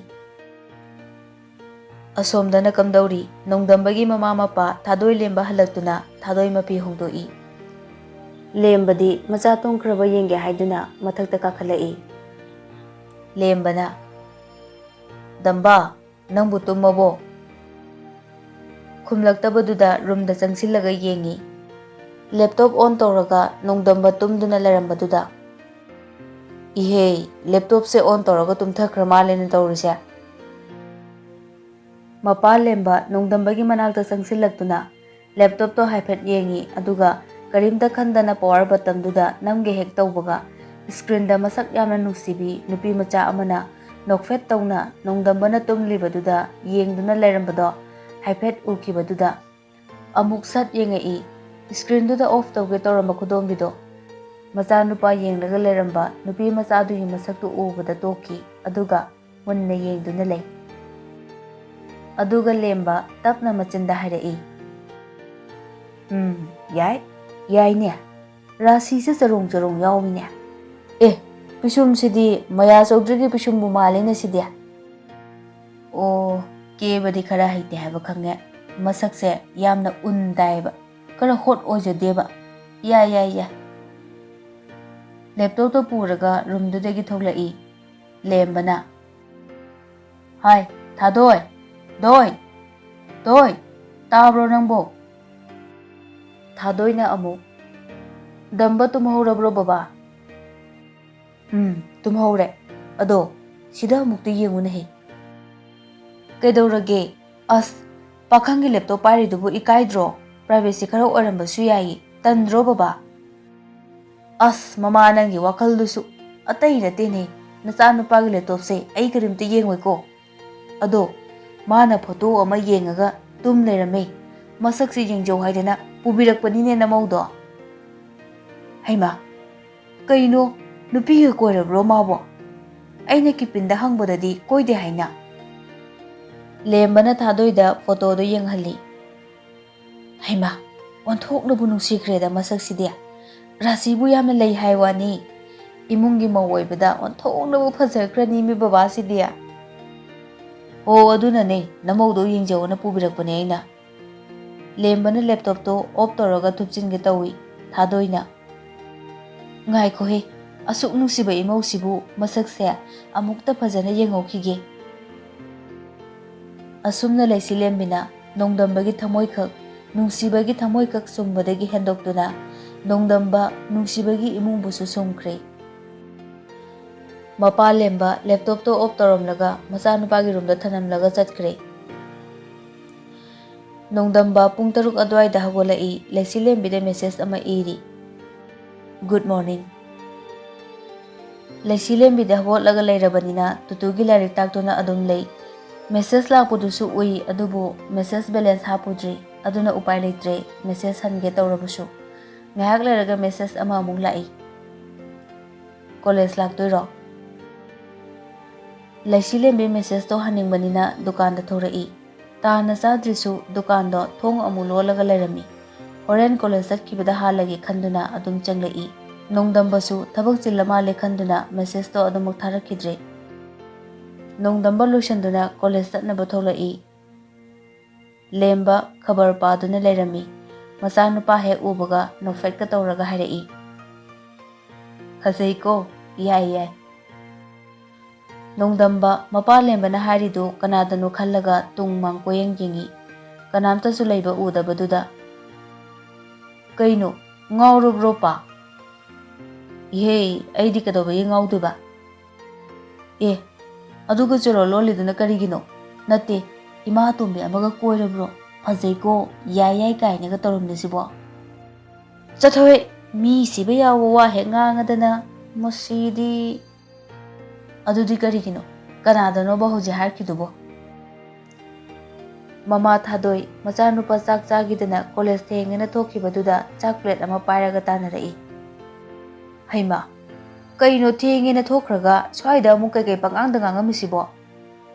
ꯑꯁꯣꯝꯗꯅ ꯀꯝꯗꯧꯔꯤ? ꯅꯣꯡꯗꯝꯕꯒꯤ ꯃꯃꯥ ꯃꯄꯥ ꯊꯥꯗꯣꯏ ꯂꯦꯝꯕ ꯍꯜꯂꯛꯇꯨꯅ ꯊꯥꯗꯣꯏ ꯃꯄꯤ ꯍꯣꯡꯗꯣꯛꯏ꯫ ꯂꯦꯝꯕꯗꯤ ꯃꯆꯥ ꯇꯨꯝꯈ꯭ꯔꯕ ꯌꯦꯡꯒꯦ ꯍꯥꯏꯗꯨꯅ ꯃꯊꯛꯇ ꯀꯥꯈꯠꯂꯛꯏ꯫ ꯂꯦꯝꯕꯅ, "ꯗꯝꯕ, ꯅꯪꯕꯨ ꯇꯨꯝꯃꯕꯣ?" ꯈꯨꯝꯂꯛꯇꯕꯗꯨꯗ ꯔꯨꯝꯗ ꯆꯪꯁꯤꯜꯂꯒ ꯌꯦꯡꯉꯤ꯫ ꯂꯦꯞꯇꯣꯞ ꯑꯣꯟ ꯇꯧꯔꯒ ꯅꯣꯡꯗꯝꯕ ꯇꯨꯝꯗꯨꯅ ꯂꯩꯔꯝꯕꯗꯨꯗ, "ꯏꯍꯦ, ꯂꯦꯞꯇꯣꯞꯁꯦ ꯑꯣꯟ ꯇꯧꯔꯒ ꯇꯨꯝꯊꯈ꯭ꯔ ꯃꯥꯜꯂꯦꯅ ꯇꯧꯔꯤꯁꯦ?" ꯃꯄꯥ ꯂꯦꯝꯕ ꯅꯣꯡꯗꯝꯕꯒꯤ ꯃꯅꯥꯛꯇ ꯆꯪꯁꯤꯜꯂꯛꯇꯨꯅ ꯂꯦꯞꯇꯣꯞꯇꯣ ꯍꯥꯏꯐꯦꯠ ꯌꯦꯡꯉꯤ, ꯑꯗꯨꯒ ꯀꯔꯤꯝꯇ ꯈꯟꯗꯅ ꯄꯋꯥꯔ ꯕꯇꯟꯗꯨꯗ ꯅꯝꯒꯦ ꯍꯦꯛ ꯇꯧꯕꯒ, ꯁ꯭ꯀ꯭ꯔꯤꯟꯗ ꯃꯁꯛ ꯌꯥꯝꯅ ꯅꯨꯡꯁꯤꯕꯤ ꯅꯨꯄꯤ ꯃꯆꯥ ꯑꯃꯅ ꯅꯣꯛꯐꯦꯠ ꯇꯧꯅ ꯅꯣꯡꯗꯝꯕꯅ ꯇꯨꯝꯂꯤꯕꯗꯨꯗ ꯌꯦꯡꯗꯨꯅ ꯂꯩꯔꯝꯕꯗꯣ ꯍꯥꯏꯐꯦꯠ ꯎꯈꯤꯕꯗꯨꯗ ꯑꯃꯨꯛ ꯁꯠ ꯌꯦꯡꯉꯛꯏ꯫ ꯁ꯭ꯀ꯭ꯔꯤꯟꯗꯨꯗ ꯑꯣꯐ ꯇꯧꯒꯦ ꯇꯧꯔꯝꯕ ꯈꯨꯗꯣꯝꯕꯤꯗꯣ ꯃꯆꯥꯅꯨꯄꯥ ꯌꯦꯡꯂꯒ ꯂꯩꯔꯝꯕ ꯅꯨꯄꯤ ꯃꯆꯥꯗꯨꯒꯤ ꯃꯁꯛꯇꯨ ꯎꯕꯗ ꯇꯣꯛꯈꯤ, ꯑꯗꯨꯒ ꯃꯨꯟꯅ ꯌꯦꯡꯗꯨꯅ ꯂꯩ꯫ ꯑꯗꯨꯒ ꯂꯦꯝꯕ ꯇꯞꯅ ꯃꯆꯤꯟꯗ ꯍꯥꯏꯔꯛꯏ, "ꯎꯝ, ꯌꯥꯏ, ꯌꯥꯏꯅꯦ꯫ ꯔꯥꯁꯤꯁꯦ ꯆꯔꯣꯡ ꯆꯔꯣꯡ ꯌꯥꯎꯏꯅꯦ꯫ ꯑꯦ, ꯄꯤꯁꯨꯝꯁꯤꯗꯤ ꯃꯌꯥ ꯆꯧꯗ꯭ꯔꯤꯒꯤ ꯄꯤꯁꯨꯝꯕꯨ ꯃꯥꯜꯂꯤꯅꯦ ꯁꯤꯗꯤ꯫ ꯑꯣ, ꯀꯦꯕꯗꯤ ꯈꯔ ꯍꯩꯇꯦ ꯍꯥꯏꯕ ꯈꯪꯉꯦ꯫ ꯃꯁꯛꯁꯦ ꯌꯥꯝꯅ ꯎꯟ ꯇꯥꯏꯌꯦꯕ꯫ ꯈꯔ ꯍꯣꯠ ꯑꯣꯏꯖꯗꯦꯕ꯫ ꯌꯥꯏ, ꯌꯥꯏ, ꯌꯥꯏ꯫" ꯂꯦꯞꯇꯣꯞꯇꯣ ꯄꯨꯔꯒ ꯔꯨꯝꯗꯨꯗꯒꯤ ꯊꯣꯛꯂꯛꯏ꯫ ꯂꯦꯝꯕꯅ, "ꯍꯥꯏ, ꯊꯥꯗꯣꯏ! ꯗꯣꯏ! ꯗꯣꯏ! ꯇꯥꯕ꯭ꯔꯣ ꯅꯪꯕꯣ?" ꯊꯥꯗꯣꯏꯅ ꯑꯃꯨꯛ, "ꯗꯝꯕ ꯇꯨꯝꯍꯧꯔꯕ꯭ꯔꯣ ꯕꯕꯥ?" "ꯎꯝ, ꯇꯨꯝꯍꯧꯔꯦ꯫ ꯑꯗꯣ ꯁꯤꯗ ꯑꯃꯨꯛꯇ ꯌꯦꯡꯉꯨꯅꯦꯍꯦ꯫" "ꯀꯩꯗꯧꯔꯒꯦ?" "ꯑꯁ, ꯄꯥꯈꯪꯒꯤ ꯂꯦꯞꯇꯣꯞ ꯄꯥꯏꯔꯤꯗꯨꯕꯨ ꯏꯀꯥꯏꯗ꯭ꯔꯣ? ꯄ꯭ꯔꯥꯏꯚꯦꯁꯤ ꯈꯔ ꯑꯣꯏꯔꯝꯕꯁꯨ ꯌꯥꯏꯌꯦ꯫ ꯇꯟꯗ꯭ꯔꯣ ꯕꯕꯥ? ꯑꯁ ꯃꯃꯥ, ꯅꯪꯒꯤ ꯋꯥꯈꯜꯗꯨꯁꯨ꯫ ꯑꯇꯩ ꯅꯠꯇꯦꯅꯦ, ꯅꯆꯥꯅꯨꯄꯥꯒꯤ ꯂꯦꯞꯇꯣꯞꯁꯦ ꯑꯩ ꯀꯔꯤꯝꯇ ꯌꯦꯡꯉꯣꯏꯀꯣ꯫ ꯑꯗꯣ ꯃꯥꯅ ꯐꯣꯇꯣ ꯑꯃ ꯌꯦꯡꯉꯒ ꯇꯨꯝ ꯂꯩꯔꯝꯃꯦ꯫ ꯃꯁꯛꯁꯤ ꯌꯦꯡꯖꯧ ꯍꯥꯏꯗꯅ ꯄꯨꯕꯤꯔꯛꯄꯅꯤꯅꯦ ꯅꯃꯧꯗꯣ꯫ ꯍꯩꯃꯥ, ꯀꯩꯅꯣ, ꯅꯨꯄꯤꯒ ꯀꯣꯏꯔꯕ꯭ꯔꯣ ꯃꯥꯕꯣ? ꯑꯩꯅ ꯀꯤꯄꯤꯟꯗ ꯍꯪꯕꯗꯗꯤ ꯀꯣꯏꯗꯦ ꯍꯥꯏꯅ꯫ ꯂꯦꯝꯕꯅ ꯊꯥꯗꯣꯏꯗ ꯐꯣꯇꯣꯗꯣ ꯌꯦꯡꯍꯜꯂꯤ꯫ ꯍꯩꯃꯥ, ꯑꯣꯟꯊꯣꯛꯅꯕꯨ ꯅꯨꯡꯁꯤꯈ꯭ꯔꯦꯗ ꯃꯁꯛꯁꯤꯗꯤ꯫ ꯔꯥꯁꯤꯕꯨ ꯌꯥꯝꯅ ꯂꯩ ꯍꯥꯏ ꯋꯥꯅꯤ꯫ ꯏꯃꯨꯡꯒꯤ ꯃꯧ ꯑꯣꯏꯕꯗ ꯑꯣꯟꯊꯣꯛꯅꯕꯨ ꯐꯖꯈ꯭ꯔꯅꯤ ꯃꯤ ꯕꯕꯥꯁꯤꯗꯤ꯫ ꯑꯣ, ꯑꯗꯨꯅꯅꯦ, ꯅꯃꯧꯗꯣ ꯌꯦꯡꯖꯧꯅ ꯄꯨꯕꯤꯔꯛꯄꯅꯦ ꯑꯩꯅ꯫ ꯂꯦꯝꯕꯅ ꯂꯦꯞꯇꯣꯞꯇꯣ ꯑꯣꯐ ꯇꯧꯔꯒ ꯊꯨꯞꯆꯤꯟꯒꯦ ꯇꯧꯏ꯫ ꯊꯥꯗꯣꯏꯅ, "ꯉꯥꯏꯈꯣꯍꯦ, ꯑꯁꯨꯛ ꯅꯨꯡꯁꯤꯕ ꯏꯃꯧꯁꯤꯕꯨ ꯃꯁꯛꯁꯦ ꯑꯃꯨꯛꯇ ꯐꯖꯅ ꯌꯦꯡꯍꯧꯈꯤꯒꯦ"꯫ ꯑꯁꯨꯝꯅ ꯂꯩꯁꯤꯂꯦꯝꯕꯤꯅ ꯅꯣꯡꯗꯝꯕꯒꯤ ꯊꯃꯣꯏꯈꯛ, ꯅꯨꯡꯁꯤꯕꯒꯤ ꯊꯃꯣꯏꯈꯛ ꯁꯨꯝꯕꯗꯒꯤ ꯍꯦꯟꯗꯣꯛꯇꯨꯅ ꯅꯣꯡꯗꯝꯕ ꯅꯨꯡꯁꯤꯕꯒꯤ ꯏꯃꯨꯡꯕꯨꯁꯨ ꯁꯨꯝꯈ꯭ꯔꯦ꯫ ꯃꯄꯥ ꯂꯦꯝꯕ ꯂꯦꯞꯇꯣꯞꯇꯣ ꯑꯣꯐ ꯇꯧꯔꯝꯂꯒ ꯃꯆꯥꯅꯨꯄꯥꯒꯤ ꯔꯨꯝꯗ ꯊꯅꯝꯂꯒ ꯆꯠꯈ꯭ꯔꯦ꯫ ꯅꯣꯡꯗꯝꯕ ꯄꯨꯡ ꯇꯔꯨꯛ ꯑꯗꯨꯋꯥꯏꯗ ꯍꯧꯒꯠꯂꯛꯏ꯫ ꯂꯩꯁꯤꯂꯦꯝꯕꯤꯗ ꯃꯦꯁꯦꯖ ꯑꯃ ꯏꯔꯤ꯫ "Good morning"꯫ ꯂꯩꯁꯤꯂꯦꯝꯕꯤꯗ ꯍꯧꯒꯠꯂꯒ ꯂꯩꯔꯕꯅꯤꯅ ꯇꯨꯇꯨꯒꯤ ꯂꯥꯏꯔꯤꯛ ꯇꯥꯛꯇꯨꯅ ꯑꯗꯨꯝ ꯂꯩ꯫ ꯃꯦꯁꯦꯖ ꯂꯥꯛꯄꯗꯨꯁꯨ ꯎꯏ, ꯑꯗꯨꯕꯨ ꯃꯦꯁꯦꯖ ꯕꯦꯂꯦꯟꯁ ꯍꯥꯞꯄꯨꯗ꯭ꯔꯤ, ꯑꯗꯨꯅ ꯎꯄꯥꯏ ꯂꯩꯇ꯭ꯔꯦ ꯃꯦꯁꯦꯖ ꯍꯟꯒꯦ ꯇꯧꯔꯕꯁꯨ꯫ ꯉꯥꯏꯍꯥꯛ ꯂꯩꯔꯒ ꯃꯦꯁꯦꯖ ꯑꯃ ꯑꯃꯨꯛ ꯂꯥꯛꯏ꯫ "ꯀꯣꯂꯦꯖ ꯂꯥꯛꯇꯣꯏꯔꯣ?" ꯂꯩꯁꯤꯂꯦꯝꯕꯤ ꯃꯦꯁꯦꯖꯇꯣ ꯍꯟꯅꯤꯡꯕꯅꯤꯅ ꯗꯨꯀꯥꯟꯗ ꯊꯣꯔꯛꯏ꯫ ꯇꯥꯟꯅ ꯆꯥꯗ꯭ꯔꯤꯁꯨ ꯗꯨꯀꯥꯟꯗꯣ ꯊꯣꯡ ꯑꯃꯨꯛ ꯂꯣꯜꯂꯒ ꯂꯩꯔꯝꯃꯤ꯫ ꯍꯣꯔꯦꯟ ꯀꯣꯂꯦꯖ ꯆꯠꯈꯤꯕꯗ ꯍꯥꯜꯂꯒꯦ ꯈꯟꯗꯨꯅ ꯑꯗꯨꯝ ꯆꯪꯂꯛꯏ꯫ ꯅꯣꯡꯗꯝꯕꯁꯨ ꯊꯕꯛ ꯆꯤꯜꯂ ꯃꯥꯜꯂꯦ ꯈꯟꯗꯨꯅ ꯃꯦꯁꯦꯖꯇꯣ ꯑꯗꯨꯃꯛ ꯊꯥꯔꯛꯈꯤꯗ꯭ꯔꯦ꯫ ꯅꯣꯡꯗꯝꯕ ꯂꯣꯏꯁꯟꯗꯨꯅ ꯀꯣꯂꯦꯖ ꯆꯠꯅꯕ ꯊꯣꯛꯂꯛꯏ꯫ ꯂꯦꯝꯕ ꯈꯕꯔ ꯄꯥꯗꯨꯅ ꯂꯩꯔꯝꯃꯤ꯫ ꯃꯆꯥꯅꯨꯄꯥ ꯍꯦꯛ ꯎꯕꯒ ꯅꯣꯛꯐꯦꯠꯀ ꯇꯧꯔꯒ ꯍꯥꯏꯔꯛꯏ, "ꯐꯖꯩꯀꯣ? ꯌꯥꯏ, ꯌꯥꯏ"꯫ ꯅꯣꯡꯗꯝꯕ ꯃꯄꯥ ꯂꯦꯝꯕꯅ ꯍꯥꯏꯔꯤꯗꯨ ꯀꯅꯥꯗꯅꯣ ꯈꯜꯂꯒ ꯇꯨꯡ ꯃꯥꯡ ꯀꯣꯏꯌꯦꯡ ꯌꯦꯡꯉꯤ꯫ ꯀꯅꯥꯝꯇꯁꯨ ꯂꯩꯕ ꯎꯗꯕꯗꯨꯗ, "ꯀꯩꯅꯣ, ꯉꯥꯎꯔꯕ꯭ꯔꯣ ꯄꯥ?" "ꯏꯍꯦ, ꯑꯩꯗꯤ ꯀꯩꯗꯧꯕꯒꯤ ꯉꯥꯎꯗꯣꯏꯕ?" "ꯑꯦ, ꯑꯗꯨꯒ ꯆꯣꯔꯣ ꯂꯣꯜꯂꯤꯗꯨꯅ ꯀꯔꯤꯒꯤꯅꯣ?" "ꯅꯠꯇꯦ, ꯏꯃꯥ ꯑꯇꯣꯝꯕꯤ ꯑꯃꯒ ꯀꯣꯏꯔꯕ꯭ꯔꯣ? ꯐꯖꯩꯀꯣ, ꯌꯥꯏ ꯌꯥꯏ ꯀꯥꯏꯅꯒ ꯇꯧꯔꯝꯂꯤꯁꯤꯕꯣ?" "ꯆꯠꯊꯣꯍꯦ, ꯃꯤ ꯁꯤꯕ ꯌꯥꯎꯕ ꯋꯥ ꯍꯦꯛ ꯉꯥꯡꯉꯗꯅ꯫ ꯃꯁꯤꯗꯤ꯫ ꯑꯗꯨꯗꯤ ꯀꯔꯤꯒꯤꯅꯣ? ꯀꯅꯥꯗꯅꯣꯕ ꯍꯧꯖꯤꯛ ꯍꯥꯏꯔꯛꯈꯤꯗꯨꯕꯣ?" "ꯃꯃꯥ ꯊꯥꯗꯣꯏ, ꯃꯆꯥꯅꯨꯄꯥ ꯆꯥꯛ ꯆꯥꯈꯤꯗꯅ ꯀꯣꯂꯦꯖ ꯊꯦꯡꯉꯦꯅ ꯊꯣꯛꯈꯤꯕꯗꯨꯗ ꯆꯥꯛ ꯄ꯭ꯂꯦꯠ ꯑꯃ ꯄꯥꯏꯔꯒ ꯇꯥꯟꯅꯔꯛꯏ꯫" "ꯍꯩꯃꯥ, ꯀꯩꯅꯣ ꯊꯦꯡꯉꯦꯅ ꯊꯣꯛꯈ꯭ꯔꯒ ꯁ꯭ꯋꯥꯏꯗ ꯑꯃꯨꯛ ꯀꯩꯀꯩ ꯄꯉꯥꯡꯗ ꯉꯥꯡꯉꯝꯃꯤꯁꯤꯕꯣ?"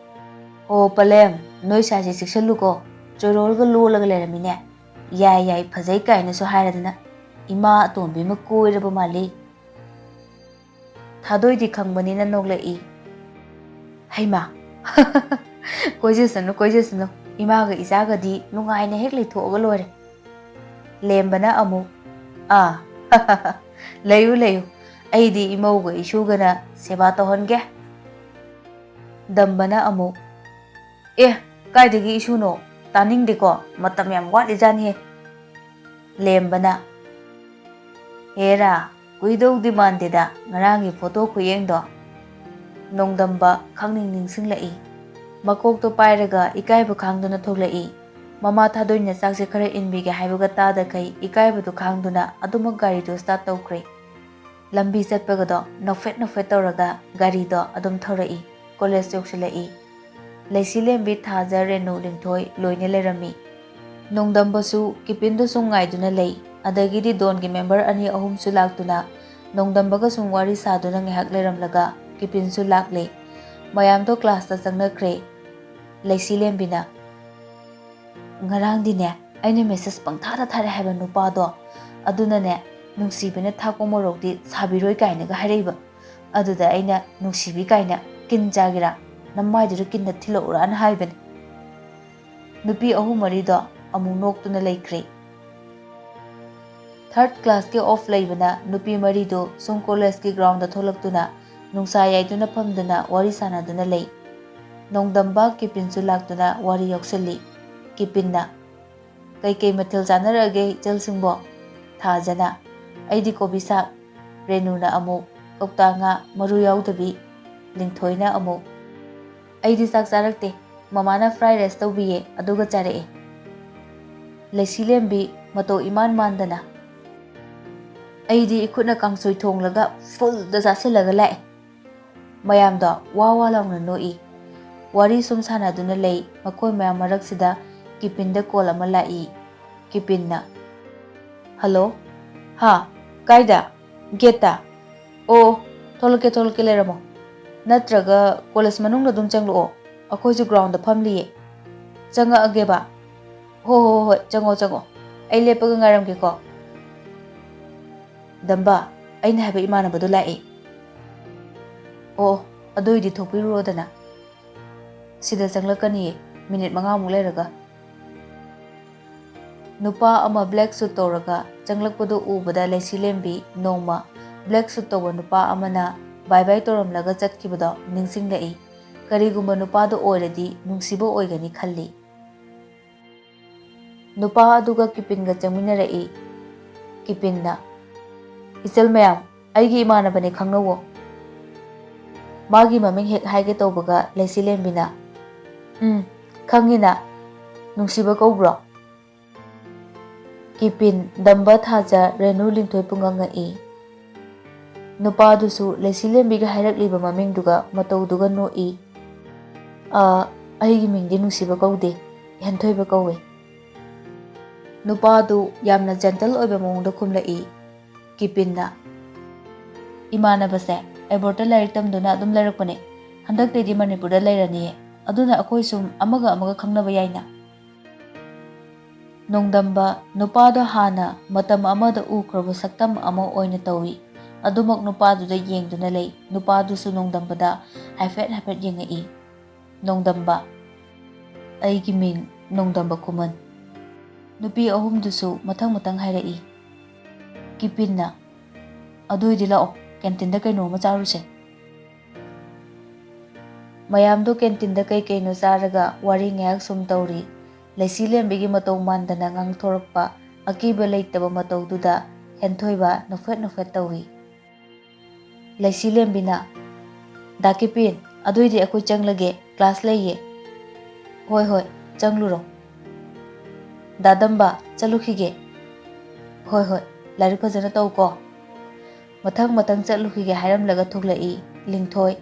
"ꯑꯣ ꯄꯂꯦꯝ, ꯅꯣꯏ ꯁꯥꯏꯁꯦ ꯆꯦꯛꯁꯤꯜꯂꯨꯀꯣ, ꯆꯣꯏꯔꯣꯜꯒ ꯂꯣꯜꯂꯒ ꯂꯩꯔꯝꯃꯤꯅꯦ꯫ ꯌꯥꯏ ꯌꯥꯏ, ꯐꯖꯩ ꯀꯥꯏꯅꯁꯨ ꯍꯥꯏꯔꯗꯅ ꯏꯃꯥ ꯑꯇꯣꯝꯕꯤ ꯑꯃ ꯀꯣꯏꯔꯕ ꯃꯥꯜꯂꯤ꯫" ꯊꯥꯗꯣꯏꯗꯤ ꯈꯪꯕꯅꯤꯅ ꯅꯣꯛꯂꯛꯏ꯫ "ꯍꯩꯃꯥ, ꯀꯣꯏꯖꯁꯅꯨ ꯀꯣꯏꯖꯁꯅꯨ, ꯏꯃꯥꯒ ꯏꯆꯥꯒꯗꯤ ꯅꯨꯡꯉꯥꯏꯅ ꯍꯦꯛ ꯂꯩꯊꯣꯛꯑꯒ ꯂꯣꯏꯔꯦ꯫" ꯂꯦꯝꯕꯅ ꯑꯃꯨꯛ, "ꯑꯥ, ꯂꯩꯌꯨ ꯂꯩꯌꯨ, ꯑꯩꯗꯤ ꯏꯃꯧꯒ ꯏꯁꯨꯒꯅ ꯁꯦꯕꯥ ꯇꯧꯍꯟꯒꯦ꯫" ꯗꯝꯕꯅ ꯑꯃꯨꯛ, "ꯑꯦ, ꯀꯥꯏꯗꯒꯤ ꯏꯁꯨꯅꯣ? ꯇꯥꯅꯤꯡꯗꯦꯀꯣ, ꯃꯇꯝ ꯌꯥꯝ ꯋꯥꯠꯂꯤꯖꯥꯠꯅꯤꯍꯦ꯫" ꯂꯦꯝꯕꯅ, "ꯍꯦꯔꯥ, ꯀꯨꯏꯗꯧꯗꯤ ꯃꯥꯟꯗꯦꯗ ꯉꯔꯥꯡꯒꯤ ꯐꯣꯇꯣ ꯈꯨꯌꯦꯡꯗꯣ꯫" ꯅꯣꯡꯗꯝꯕ ꯈꯪꯅꯤꯡ ꯅꯤꯡꯁꯤꯡꯂꯛꯏ꯫ ꯃꯀꯣꯛꯇꯣ ꯄꯥꯏꯔꯒ ꯏꯀꯥꯏꯕ ꯈꯥꯡꯗꯨꯅ ꯊꯣꯛꯂꯛꯏ꯫ ꯃꯃꯥ ꯊꯥꯗꯣꯏꯅ ꯆꯥꯛꯁꯦ ꯈꯔ ꯏꯟꯕꯤꯒꯦ ꯍꯥꯏꯕꯒ ꯇꯥꯗꯈꯩ ꯏꯀꯥꯏꯕꯗꯨ ꯈꯥꯡꯗꯨꯅ ꯑꯗꯨꯃꯛ ꯒꯥꯔꯤꯗꯨ start ꯇꯧꯈ꯭ꯔꯦ꯫ ꯂꯝꯕꯤ ꯆꯠꯄꯒꯗꯣ ꯅꯣꯛꯐꯦꯠ ꯅꯣꯛꯐꯦꯠ ꯇꯧꯔꯒ ꯒꯥꯔꯤꯗꯣ ꯑꯗꯨꯝ ꯊꯧꯔꯛꯏ꯫ ꯀꯣꯂꯦꯖ ꯌꯧꯁꯤꯜꯂꯛꯏ꯫ ꯂꯩꯁꯤꯂꯦꯝꯕꯤ, ꯊꯥꯖ, ꯔꯦꯅꯨ, ꯂꯤꯡꯊꯣꯏ ꯂꯣꯏꯅ ꯂꯩꯔꯝꯃꯤ꯫ ꯅꯣꯡꯗꯝꯕꯁꯨ ꯀꯤꯄꯤꯟꯗꯨ ꯁꯨꯝ ꯉꯥꯏꯗꯨꯅ ꯂꯩ꯫ ꯑꯗꯒꯤꯗꯤ ꯗꯣꯟꯒꯤ ꯃꯦꯝꯕꯔ ꯑꯅꯤ ꯑꯍꯨꯝꯁꯨ ꯂꯥꯛꯇꯨꯅ ꯅꯣꯡꯗꯝꯕꯒ ꯁꯨꯝ ꯋꯥꯔꯤ ꯁꯥꯗꯨꯅ ꯉꯥꯏꯍꯥꯛ ꯂꯩꯔꯝꯂꯒ ꯀꯤꯄꯤꯟꯁꯨ ꯂꯥꯛꯂꯦ꯫ ꯃꯌꯥꯝꯗꯣ ꯀ꯭ꯂꯥꯁꯇ ꯆꯪꯅꯈ꯭ꯔꯦ꯫ ꯂꯩꯁꯤꯂꯦꯝꯕꯤꯅ, "ꯉꯔꯥꯡꯗꯤꯅꯦ, ꯑꯩꯅ ꯃꯦꯁꯦꯖ ꯄꯪꯊꯥꯗ ꯊꯥꯔꯦ ꯍꯥꯏꯕ ꯅꯨꯄꯥꯗꯣ, ꯑꯗꯨꯅꯅꯦ, ꯅꯨꯡꯁꯤꯕꯤꯅ ꯊꯥꯛꯄ ꯃꯣꯔꯣꯛꯇꯤ ꯁꯥꯕꯤꯔꯣꯏ ꯀꯥꯏꯅꯒ ꯍꯥꯏꯔꯛꯏꯕ꯫ ꯑꯗꯨꯗ ꯑꯩꯅ, 'ꯅꯨꯡꯁꯤꯕꯤ ꯀꯥꯏꯅ ꯀꯤꯟ ꯆꯥꯒꯦꯔꯥ? ꯅꯃꯥꯏꯗꯨꯗ ꯀꯤꯟꯅ ꯊꯤꯜꯂꯛꯎꯔꯥꯅ' ꯍꯥꯏꯕꯅꯦ꯫ ꯅꯨꯄꯤ ꯑꯍꯨꯝ ꯃꯔꯤꯗꯣ ꯑꯃꯨꯛ ꯅꯣꯛꯇꯨꯅ ꯂꯩꯈ꯭ꯔꯦ꯫ ꯊꯥꯔꯠ ꯀ꯭ꯂꯥꯁꯀꯤ ꯑꯣꯐ ꯂꯩꯕꯅ ꯅꯨꯄꯤ ꯃꯔꯤꯗꯨ ꯁꯨꯝ ꯀꯣꯂꯦꯖꯀꯤ ꯒ꯭ꯔꯥꯎꯟꯗ ꯊꯣꯛꯂꯛꯇꯨꯅ ꯅꯨꯡꯁꯥ ꯌꯥꯏꯗꯨꯅ ꯐꯝꯗꯨꯅ ꯋꯥꯔꯤ ꯁꯥꯟꯅꯗꯨꯅ ꯂꯩ꯫ ꯅꯣꯡꯗꯝꯕ ꯀꯤꯄꯤꯟꯁꯨ ꯂꯥꯛꯇꯨꯅ ꯋꯥꯔꯤ ꯌꯥꯎꯁꯜꯂꯤ꯫ ꯀꯤꯄꯤꯟꯅ, "ꯀꯩꯀꯩ ꯃꯊꯦꯜ ꯆꯥꯅꯔꯛꯑꯒꯦ ꯏꯆꯜꯁꯤꯡꯕꯣ?" ꯊꯥꯖꯅ, "ꯑꯩꯗꯤ ꯀꯣꯕꯤ ꯁꯥꯛ꯫" ꯔꯦꯅꯨꯅ ꯑꯃꯨꯛ, "ꯀꯧꯇꯥ ꯉꯥ ꯃꯔꯨ ꯌꯥꯎꯗꯕꯤ꯫" ꯂꯤꯡꯊꯣꯏꯅ ꯑꯃꯨꯛ, "ꯑꯩꯗꯤ ꯆꯥꯛ ꯆꯥꯔꯛꯇꯦ, ꯃꯃꯥꯅ fried rice ꯇꯧꯕꯤꯌꯦ, ꯑꯗꯨꯒ ꯆꯥꯔꯛꯑꯦ꯫ ꯂꯩꯁꯤꯂꯦꯝꯕꯤ ꯃꯇꯧ ꯏꯃꯥꯟ ꯃꯥꯟꯗꯅ, "ꯑꯩꯗꯤ ꯏꯈꯨꯠꯅ ꯀꯥꯡꯁꯣꯏ ꯊꯣꯡꯂꯒ fullꯗ ꯆꯥꯁꯤꯜꯂꯒ ꯂꯥꯛꯑꯦ꯫" ꯃꯌꯥꯝꯗꯣ ꯋꯥ ꯋꯥ ꯂꯥꯎꯅ ꯅꯣꯛꯏ꯫ ꯋꯥꯔꯤ ꯁꯨꯝ ꯁꯥꯟꯅꯗꯨꯅ ꯂꯩ꯫ ꯃꯈꯣꯏ ꯃꯌꯥꯝ ꯃꯔꯛꯁꯤꯗ ꯀꯤꯄꯤꯟꯗ call ꯑꯃ ꯂꯥꯛꯏ꯫ ꯀꯤꯄꯤꯟꯅ, "Hello? ꯍꯥ? ꯀꯥꯏꯗ? Gateꯇ? ꯑꯣ, ꯊꯣꯛꯂꯛꯀꯦ, ꯊꯣꯛꯂꯛꯀꯦ, ꯂꯩꯔꯝꯃꯣ꯫ ꯅꯠꯇ꯭ꯔꯒ college ꯃꯅꯨꯡꯗ ꯑꯗꯨꯝ ꯆꯪꯂꯛꯑꯣ, ꯑꯩꯈꯣꯏꯁꯨ groundꯗ ꯐꯝꯂꯤꯌꯦ꯫" "ꯆꯪꯉꯛꯑꯒꯦꯕ?" "ꯍꯣ, ꯍꯣ, ꯍꯣ, ꯍꯣꯏ, ꯆꯪꯉꯣ, ꯆꯪꯉꯣ꯫ ꯑꯩ ꯂꯦꯞꯄꯒ ꯉꯥꯏꯔꯝꯒꯦꯀꯣ꯫" "ꯗꯝꯕ, ꯑꯩꯅ ꯍꯥꯏꯕ ꯏꯃꯥꯟꯅꯕꯗꯣ ꯂꯥꯛꯑꯦ꯫" "ꯑꯣ, ꯑꯗꯨ ꯑꯣꯏꯗꯤ ꯊꯣꯛꯄꯤꯔꯨꯔꯣꯗꯅ꯫ ꯁꯤꯗ ꯆꯪꯂꯛꯀꯅꯤꯌꯦ, minute ꯃꯉꯥꯃꯨꯛ ꯂꯩꯔꯒ꯫" ꯅꯨꯄꯥ ꯑꯃ black suit ꯇꯧꯔꯒ ꯆꯪꯂꯛꯄꯗꯨ ꯎꯕꯗ ꯂꯩꯁꯤꯂꯦꯝꯕꯤ ꯅꯣꯡꯃ black suit ꯇꯧꯕ ꯅꯨꯄꯥ ꯑꯃꯅ bye bye ꯇꯧꯔꯝꯂꯒ ꯆꯠꯈꯤꯕꯗꯣ ꯅꯤꯡꯁꯤꯡꯂꯛꯏ꯫ ꯀꯔꯤꯒꯨꯝꯕ ꯅꯨꯄꯥꯗꯨ ꯑꯣꯏꯔꯗꯤ ꯅꯨꯡꯁꯤꯕ ꯑꯣꯏꯒꯅꯤ ꯈꯜꯂꯤ꯫ ꯅꯨꯄꯥ ꯑꯗꯨꯒ ꯀꯤꯄꯤꯟꯒ ꯆꯪꯃꯤꯟꯅꯔꯛꯏ꯫ ꯀꯤꯄꯤꯟꯅ, "ꯏꯆꯜ ꯃꯌꯥꯝ, ꯑꯩꯒꯤ ꯏꯃꯥꯟꯅꯕꯅꯦ, ꯈꯪꯅꯧꯋꯣ꯫" ꯃꯥꯒꯤ ꯃꯃꯤꯡ ꯍꯦꯛ ꯍꯥꯏꯒꯦ ꯇꯧꯕꯒ ꯂꯩꯁꯤꯂꯦꯝꯕꯤꯅ, "ꯎꯝ, ꯈꯪꯉꯤꯅ, ꯅꯨꯡꯁꯤꯕ ꯀꯧꯕ꯭ꯔꯣ?" ꯀꯤꯄꯤꯟ, ꯗꯝꯕ, ꯊꯥꯖ, ꯔꯦꯅꯨ, ꯂꯤꯟꯊꯣꯏ ꯄꯨꯡꯉꯥ ꯉꯛꯏ꯫ ꯅꯨꯄꯥꯗꯨꯁꯨ ꯂꯩꯁꯤꯂꯦꯝꯕꯤꯒ ꯍꯥꯏꯔꯛꯂꯤꯕ ꯃꯃꯤꯡꯗꯨꯒ ꯃꯇꯧꯗꯨꯒ ꯅꯣꯛꯏ꯫ "ꯑ, ꯑꯩꯒꯤ ꯃꯤꯡꯗꯤ ꯅꯨꯡꯁꯤꯕ ꯀꯧꯗꯦ, ꯍꯦꯟꯊꯣꯏꯕ ꯀꯧꯋꯦ꯫" ꯅꯨꯄꯥꯗꯨ ꯌꯥꯝꯅ gentle ꯑꯣꯏꯕ ꯃꯑꯣꯡꯗ ꯈꯨꯝꯂꯛꯏ꯫ ꯀꯤꯄꯤꯟꯅ, "ꯏꯃꯥꯟꯅꯕꯁꯦ ꯑꯦꯕꯣꯔꯠꯇ ꯂꯥꯏꯔꯤꯛ ꯇꯝꯗꯨꯅ ꯑꯗꯨꯝ ꯂꯩꯔꯛꯄꯅꯦ꯫ ꯍꯟꯗꯛꯇꯩꯗꯤ ꯃꯅꯤꯄꯨꯔꯗ ꯂꯩꯔꯅꯤꯌꯦ꯫ ꯑꯗꯨꯅ ꯑꯩꯈꯣꯏ ꯁꯨꯝ ꯑꯃꯒ ꯑꯃꯒ ꯈꯪꯅꯕ ꯌꯥꯏꯅ꯫" ꯅꯣꯡꯗꯝꯕ, ꯅꯨꯄꯥꯗꯣ ꯍꯥꯟꯅ ꯃꯇꯝ ꯑꯃꯗ ꯎꯈ꯭ꯔꯕ ꯁꯛꯇꯝ ꯑꯃ ꯑꯣꯏꯅ ꯇꯧꯏ꯫ ꯑꯗꯨꯃꯛ ꯅꯨꯄꯥꯗꯨꯗ ꯌꯦꯡꯗꯨꯅ ꯂꯩ꯫ ꯅꯨꯄꯥꯗꯨꯁꯨ ꯅꯣꯡꯗꯝꯕꯗ ꯍꯥꯏꯐꯦꯠ ꯍꯥꯏꯐꯦꯠ ꯌꯦꯡꯉꯛꯏ꯫ ꯅꯣꯡꯗꯝꯕ, "ꯑꯩꯒꯤ ꯃꯤꯡ ꯅꯣꯡꯗꯝꯕ ꯈꯨꯃꯟ꯫" ꯅꯨꯄꯤ ꯑꯍꯨꯝꯗꯨꯁꯨ ꯃꯊꯪ ꯃꯊꯪ ꯍꯥꯏꯔꯛꯏ꯫ ꯀꯤꯄꯤꯟꯅ, "ꯑꯗꯨ ꯑꯣꯏꯗꯤ ꯂꯥꯛꯑꯣ, ꯀꯦꯟꯇꯤꯟꯗ ꯀꯩꯅꯣ ꯑꯃ ꯆꯥꯔꯨꯁꯦ꯫" ꯃꯌꯥꯝꯗꯣ ꯀꯦꯟꯇꯤꯟꯗ ꯀꯩ ꯀꯩꯅꯣ ꯆꯥꯔꯒ ꯋꯥꯔꯤ ꯉꯥꯏꯍꯥꯛ ꯁꯨꯝ ꯇꯧꯔꯤ꯫ ꯂꯩꯁꯤꯂꯦꯝꯕꯤꯒꯤ ꯃꯇꯧ ꯃꯥꯟꯗꯅ ꯉꯥꯡꯊꯣꯔꯛꯄ ꯑꯀꯤꯕ ꯂꯩꯇꯕ ꯃꯇꯧꯗꯨꯗ ꯍꯦꯟꯊꯣꯏꯕ ꯅꯣꯛꯐꯦꯠ ꯅꯣꯛꯐꯦꯠ ꯇꯧꯏ꯫ ꯂꯩꯁꯤꯂꯦꯝꯕꯤꯅ, "ꯗꯥ ꯀꯤꯄꯤꯟ, ꯑꯗꯨꯏꯗꯤ ꯑꯩꯈꯣꯏ ꯆꯪꯂꯒꯦ, class ꯂꯩꯌꯦ꯫" "ꯍꯣꯏ, ꯍꯣꯏ, ꯆꯪꯂꯨꯔꯣ꯫ ꯗꯥꯗꯝꯕ, ꯆꯠꯂꯨꯈꯤꯒꯦ꯫" "ꯍꯣꯏ, ꯍꯣꯏ, ꯂꯥꯏꯔꯤꯛ ꯐꯖꯅ ꯇꯧꯀꯣ꯫" ꯃꯊꯪ ꯃꯊꯪ ꯆꯠꯂꯨꯈꯤꯒꯦ ꯍꯥꯏꯔꯝꯂꯒ ꯊꯣꯛꯂꯛꯏ ꯂꯤꯡꯊꯣꯏ꯫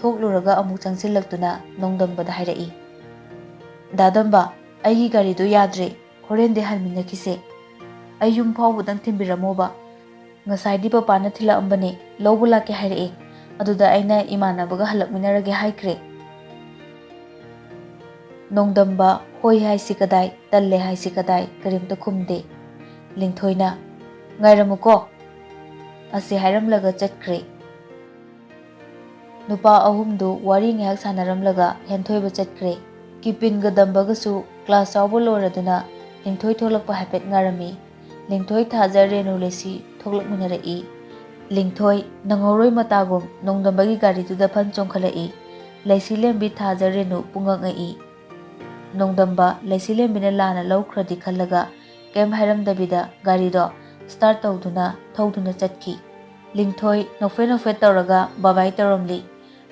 ꯊꯣꯛꯂꯨꯔꯒ ꯑꯃꯨꯛ ꯆꯪꯁꯤꯜꯂꯛꯇꯨꯅ ꯅꯣꯡꯗꯝꯕꯗ ꯍꯥꯏꯔꯛꯏ, "ꯗꯥꯗꯝꯕ, ꯑꯩꯒꯤ ꯒꯥꯔꯤꯗꯨ ꯌꯥꯗ꯭ꯔꯦ, ꯍꯣꯔꯦꯟꯗꯤ ꯍꯟꯃꯤꯟꯅꯈꯤꯁꯦ꯫ ꯑꯩ ꯌꯨꯝ ꯐꯥꯎꯕꯗꯪ ꯊꯤꯟꯕꯤꯔꯝꯃꯣꯕ꯫ ꯉꯁꯥꯏꯗꯤ ꯄꯄꯥꯅ ꯊꯤꯜꯂꯛꯑꯝꯕꯅꯦ, ꯂꯧꯕ ꯂꯥꯛꯀꯦ ꯍꯥꯏꯔꯛꯑꯦ, ꯑꯗꯨꯗ ꯑꯩꯅ ꯏꯃꯥꯟꯅꯕꯒ ꯍꯜꯂꯛꯃꯤꯟꯅꯔꯒꯦ ꯍꯥꯏꯈ꯭ꯔꯦ꯫" ꯅꯣꯡꯗꯝꯕ ꯍꯣꯏ ꯍꯥꯏꯁꯤ ꯀꯗꯥꯏ, ꯇꯜꯂꯦ ꯍꯥꯏꯁꯤ ꯀꯗꯥꯏ, ꯀꯔꯤꯝꯇ ꯈꯨꯝꯗꯦ꯫ ꯂꯤꯡꯊꯣꯏꯅ, "ꯉꯥꯏꯔꯝꯃꯨꯀꯣ" ꯑꯁꯤ ꯍꯥꯏꯔꯝꯂꯒ ꯆꯠꯈ꯭ꯔꯦ꯫ ꯅꯨꯄꯥ ꯑꯍꯨꯝꯗꯨ ꯋꯥꯔꯤ ꯉꯥꯏꯍꯥꯛ ꯁꯥꯟꯅꯔꯝꯂꯒ ꯍꯦꯟꯊꯣꯏꯕ ꯆꯠꯈ꯭ꯔꯦ꯫ ꯀꯤꯄꯤꯟꯒ ꯗꯝꯕꯒꯁꯨ ꯀ꯭ꯂꯥꯁ ꯌꯥꯎꯕ ꯂꯣꯏꯔꯗꯨꯅ ꯂꯤꯡꯊꯣꯏ ꯊꯣꯛꯂꯛꯄ ꯍꯥꯏꯐꯦꯠ ꯉꯥꯏꯔꯝꯃꯤ꯫ ꯂꯤꯡꯊꯣꯏ, ꯊꯥꯖ, ꯔꯦꯅꯨ, ꯂꯩꯁꯤ ꯊꯣꯛꯂꯛꯃꯤꯟꯅꯔꯛꯏ꯫ ꯂꯤꯡꯊꯣꯏ ꯅꯪꯍꯧꯔꯣꯏ ꯃꯇꯥꯒꯨꯝ ꯅꯣꯡꯗꯝꯕꯒꯤ ꯒꯥꯔꯤꯗꯨꯗ ꯐꯟ ꯆꯣꯡꯈꯠꯂꯛꯏ꯫ ꯂꯩꯁꯤꯂꯦꯝꯕꯤ, ꯊꯥꯖ, ꯔꯦꯅꯨ ꯄꯨꯡꯉꯛꯉꯛꯏ꯫ ꯅꯣꯡꯗꯝꯕ ꯂꯩꯁꯤꯂꯦꯝꯕꯤꯅ ꯂꯥꯟꯅ ꯂꯧꯈ꯭ꯔꯗꯤ ꯈꯜꯂꯒ ꯀꯩꯝ ꯍꯥꯏꯔꯝꯗꯕꯤꯗ ꯒꯥꯔꯤꯗꯣ ꯁ꯭ꯇꯥꯔꯠ ꯇꯧꯗꯨꯅ ꯊꯧꯗꯨꯅ ꯆꯠꯈꯤ꯫ ꯂꯤꯡꯊꯣꯏ ꯅꯣꯛꯐꯦꯠ ꯅꯣꯛꯐꯦꯠ ꯇꯧꯔꯒ ꯕꯥꯏ ꯕꯥꯏ ꯇꯧꯔꯝꯂꯤ꯫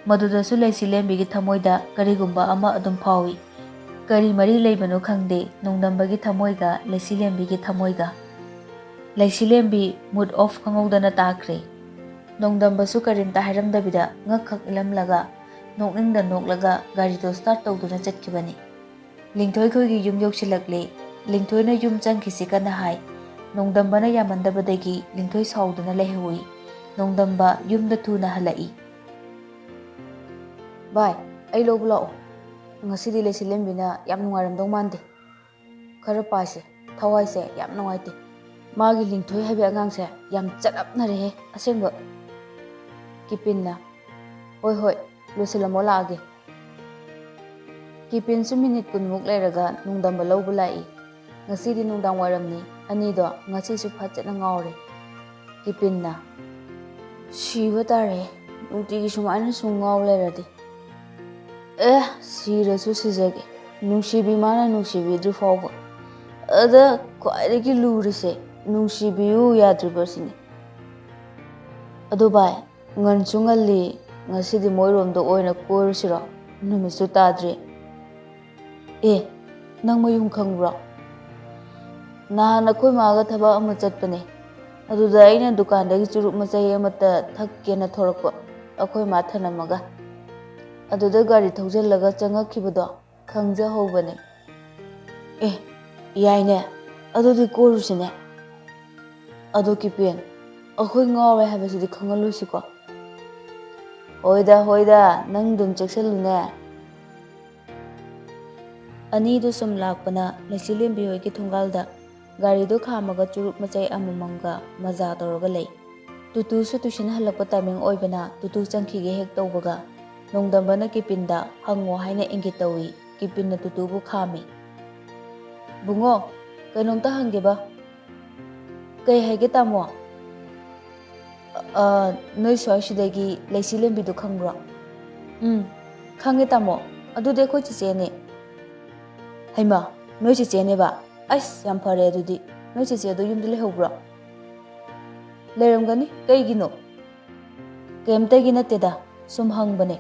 ꯃꯗꯨꯗꯁꯨ ꯂꯩꯁꯤꯂꯦꯝꯕꯤꯒꯤ ꯊꯃꯣꯏꯗ ꯀꯔꯤꯒꯨꯝꯕ ꯑꯃ ꯑꯗꯨꯝ ꯐꯥꯎꯏ꯫ ꯀꯔꯤ ꯃꯔꯤ ꯂꯩꯕꯅꯣ ꯈꯪꯗꯦ ꯅꯣꯡꯗꯝꯕꯒꯤ ꯊꯃꯣꯏꯒ ꯂꯩꯁꯤꯂꯦꯝꯕꯤꯒꯤ ꯊꯃꯣꯏꯒ꯫ ꯂꯩꯁꯤꯂꯦꯝꯕꯤ ꯃꯨꯠ ꯑꯣꯐ ꯈꯪꯍꯧꯗꯅ ꯇꯥꯈ꯭ꯔꯦ꯫ ꯅꯣꯡꯗꯝꯕꯁꯨ ꯀꯔꯤꯝꯇ ꯍꯥꯏꯔꯝꯗꯕꯤꯗ ꯉꯛꯈꯛ ꯏꯜꯂꯝꯂꯒ ꯅꯣꯛꯅꯤꯡꯗ ꯅꯣꯛꯂꯒ ꯒꯥꯔꯤꯗꯣ ꯁ꯭ꯇꯥꯔꯠ ꯇꯧꯗꯨꯅ ꯆꯠꯈꯤꯕꯅꯤ꯫ ꯂꯤꯡꯊꯣꯏ ꯈꯣꯏꯒꯤ ꯌꯨꯝ ꯌꯧꯁꯤꯜꯂꯛꯂꯦ꯫ ꯂꯤꯡꯊꯣꯏꯅ ꯌꯨꯝ ꯆꯪꯈꯤꯁꯤ ꯀꯟꯅ ꯍꯥꯏ꯫ ꯅꯣꯡꯗꯝꯕꯅ ꯌꯥꯝꯃꯟꯗꯕꯗꯒꯤ ꯂꯤꯡꯊꯣꯏ ꯁꯥꯎꯗꯨꯅ ꯂꯩꯍꯧꯏ꯫ ꯅꯣꯡꯗꯝꯕ ꯌꯨꯝꯗ ꯊꯨꯅ ꯍꯜꯂꯛꯏ꯫ "ꯚꯥꯏ, ꯑꯩ ꯂꯧꯕ ꯂꯥꯛꯑꯣ꯫ ꯉꯁꯤꯗꯤ ꯂꯩꯁꯤꯂꯦꯝꯕꯤꯅ ꯌꯥꯝ ꯅꯨꯡꯉꯥꯏꯔꯝꯗꯧ ꯃꯥꯟꯗꯦ꯫ ꯈꯔ ꯄꯥꯏꯁꯦ, ꯊꯋꯥꯏꯁꯦ ꯌꯥꯝ ꯅꯨꯡꯉꯥꯏꯇꯦ꯫ ꯃꯥꯒꯤ ꯂꯤꯡꯊꯣꯏ ꯍꯥꯏꯕ ꯑꯉꯥꯡꯁꯦ ꯌꯥꯝ ꯆꯠꯅꯞꯅꯔꯦꯍꯦ ꯑꯁꯦꯡꯕ꯫" ꯀꯤꯄꯤꯟꯅ, "ꯍꯣꯏ, ꯍꯣꯏ, ꯂꯣꯏꯁꯤꯜꯂꯝꯃꯣ, ꯂꯥꯛꯑꯒꯦ꯫" ꯀꯤꯄꯤꯟꯁꯨ ꯃꯤꯅꯤꯠ ꯀꯨꯟꯃꯨꯛ ꯂꯩꯔꯒ ꯅꯣꯡꯗꯝꯕ ꯂꯧꯕ ꯂꯥꯛꯏ꯫ ꯉꯁꯤꯗꯤ ꯅꯨꯡꯗꯥꯡ ꯋꯥꯏꯔꯝꯅꯤ꯫ ꯑꯅꯤꯗꯣ ꯉꯁꯤꯁꯨ ꯐꯖꯅ ꯉꯥꯎꯔꯦ꯫ ꯀꯤꯄꯤꯟꯅ, "ꯁꯤꯕ ꯇꯥꯔꯦ꯫ ꯅꯨꯡꯇꯤꯒꯤ ꯁꯨꯃꯥꯏꯅ ꯁꯨꯝ ꯉꯥꯎ ꯂꯩꯔꯗꯤ꯫ ꯑꯦ, ꯁꯤꯔꯁꯨ ꯁꯤꯖꯒꯦ꯫ ꯅꯨꯡꯁꯤꯕꯤ ꯃꯥꯅ ꯅꯨꯡꯁꯤꯕꯤꯗ꯭ꯔꯤ ꯐꯥꯎꯕ꯫ ꯑꯗ ꯈ꯭ꯋꯥꯏꯗꯒꯤ ꯂꯨꯔꯤꯁꯦ ꯅꯨꯡꯁꯤꯕꯤꯌꯨ ꯌꯥꯗ꯭ꯔꯤꯕꯁꯤꯅꯤ꯫ ꯑꯗꯣ ꯚꯥꯏ, ꯉꯟꯁꯨ ꯉꯜꯂꯤ, ꯉꯁꯤꯗꯤ ꯃꯣꯏꯔꯣꯝꯗ ꯑꯣꯏꯅ ꯀꯣꯏꯔꯨꯁꯤꯔꯣ? ꯅꯨꯃꯤꯠꯁꯨ ꯇꯥꯗ꯭ꯔꯤ꯫" ꯑꯦ, ꯅꯪ ꯃꯌꯨꯝ ꯈꯪꯕ꯭ꯔꯣ? ꯅꯍꯥꯟ ꯑꯩꯈꯣꯏ ꯃꯥꯒ ꯊꯕꯛ ꯑꯃ ꯆꯠꯄꯅꯦ꯫ ꯑꯗꯨꯗ ꯑꯩꯅ ꯗꯨꯀꯥꯟꯗꯒꯤ ꯆꯨꯔꯨꯞ ꯃꯆꯩ ꯑꯃꯠꯇ ꯊꯛꯀꯦꯅ ꯊꯣꯔꯛꯄ꯫ ꯑꯩꯈꯣꯏ ꯃꯥ ꯊꯅꯝꯃꯒ꯫ ꯑꯗꯨꯗ ꯒꯥꯔꯤ ꯊꯧꯖꯤꯜꯂꯒ ꯆꯪꯉꯛꯈꯤꯕꯗꯣ ꯈꯪꯖꯍꯧꯕꯅꯦ꯫ ꯑꯦ, ꯌꯥꯏꯅꯦ꯫ ꯑꯗꯨꯗꯤ ꯀꯣꯏꯔꯨꯁꯤꯅꯦ꯫ ꯑꯗꯣ ꯀꯤꯄꯦꯟ, ꯑꯩꯈꯣꯏ ꯉꯥꯎꯔꯦ ꯍꯥꯏꯕꯁꯤꯗꯤ ꯈꯪꯍꯜꯂꯣꯏꯁꯤꯀꯣ? ꯍꯣꯏꯗ, ꯍꯣꯏꯗ, ꯅꯪ ꯑꯗꯨꯝ ꯆꯦꯛꯁꯤꯜꯂꯨꯅꯦ꯫ ꯑꯅꯤꯗꯨ ꯁꯨꯝ ꯂꯥꯛꯄꯅ ꯂꯩꯆꯤꯂꯦꯝꯕꯤ ꯍꯣꯏꯒꯤ ꯊꯣꯡꯒꯥꯜꯗ ꯒꯥꯔꯤꯗꯨ ꯈꯥꯝꯃꯒ ꯆꯨꯔꯨꯞ ꯃꯆꯩ ꯑꯃꯃꯝꯒ ꯃꯖꯥ ꯇꯧꯔꯒ ꯂꯩ꯫ ꯇꯨꯇꯨꯁꯨ ꯇꯨꯏꯁꯟ ꯍꯜꯂꯛꯄ ꯇꯥꯏꯃꯤꯡ ꯑꯣꯏꯕꯅ ꯇꯨꯇꯨ ꯆꯪꯈꯤꯒꯦ ꯍꯦꯛ ꯇꯧꯕꯒ ꯅꯣꯡꯗꯝꯕꯅ ꯀꯤꯄꯤꯟꯗ ꯍꯪꯉꯣ ꯍꯥꯏꯅ ꯏꯪꯒꯤꯠ ꯇꯧꯏ꯫ ꯀꯤꯄꯤꯟꯅ ꯇꯨꯇꯨꯕꯨ ꯈꯥꯝꯃꯤ꯫ "ꯕꯨꯡꯉꯣ, ꯀꯩꯅꯣꯝꯇ ꯍꯪꯒꯦꯕ꯫ ꯀꯩ ꯍꯥꯏꯒꯦ ꯇꯥꯃꯣ?" "ꯑ, ꯅꯣꯏ ꯁ꯭ꯋꯥꯏꯁꯤꯗꯒꯤ ꯂꯩꯆꯤꯂꯦꯝꯕꯤꯗꯨ ꯈꯪꯕ꯭ꯔꯣ?" "ꯎꯝ, ꯈꯪꯉꯦ ꯇꯥꯃꯣ꯫ ꯑꯗꯨꯗꯤ ꯑꯩꯈꯣꯏ ꯆꯦꯆꯦꯅꯦ꯫" "ꯍꯩꯃꯥ, ꯅꯣꯏ ꯆꯦꯆꯦꯅꯦꯕ? ꯑꯁ, ꯌꯥꯝ ꯐꯔꯦ ꯑꯗꯨꯗꯤ꯫ ꯅꯣꯏ ꯆꯦꯆꯦ ꯑꯗꯨ ꯌꯨꯝꯗ ꯂꯩꯍꯧꯕ꯭ꯔꯣ?" "ꯂꯩꯔꯝꯒꯅꯤ꯫ ꯀꯩꯒꯤꯅꯣ?" "ꯀꯩꯝꯇꯒꯤ ꯅꯠꯇꯦꯗ, ꯁꯨꯝ ꯍꯪꯕꯅꯦ꯫"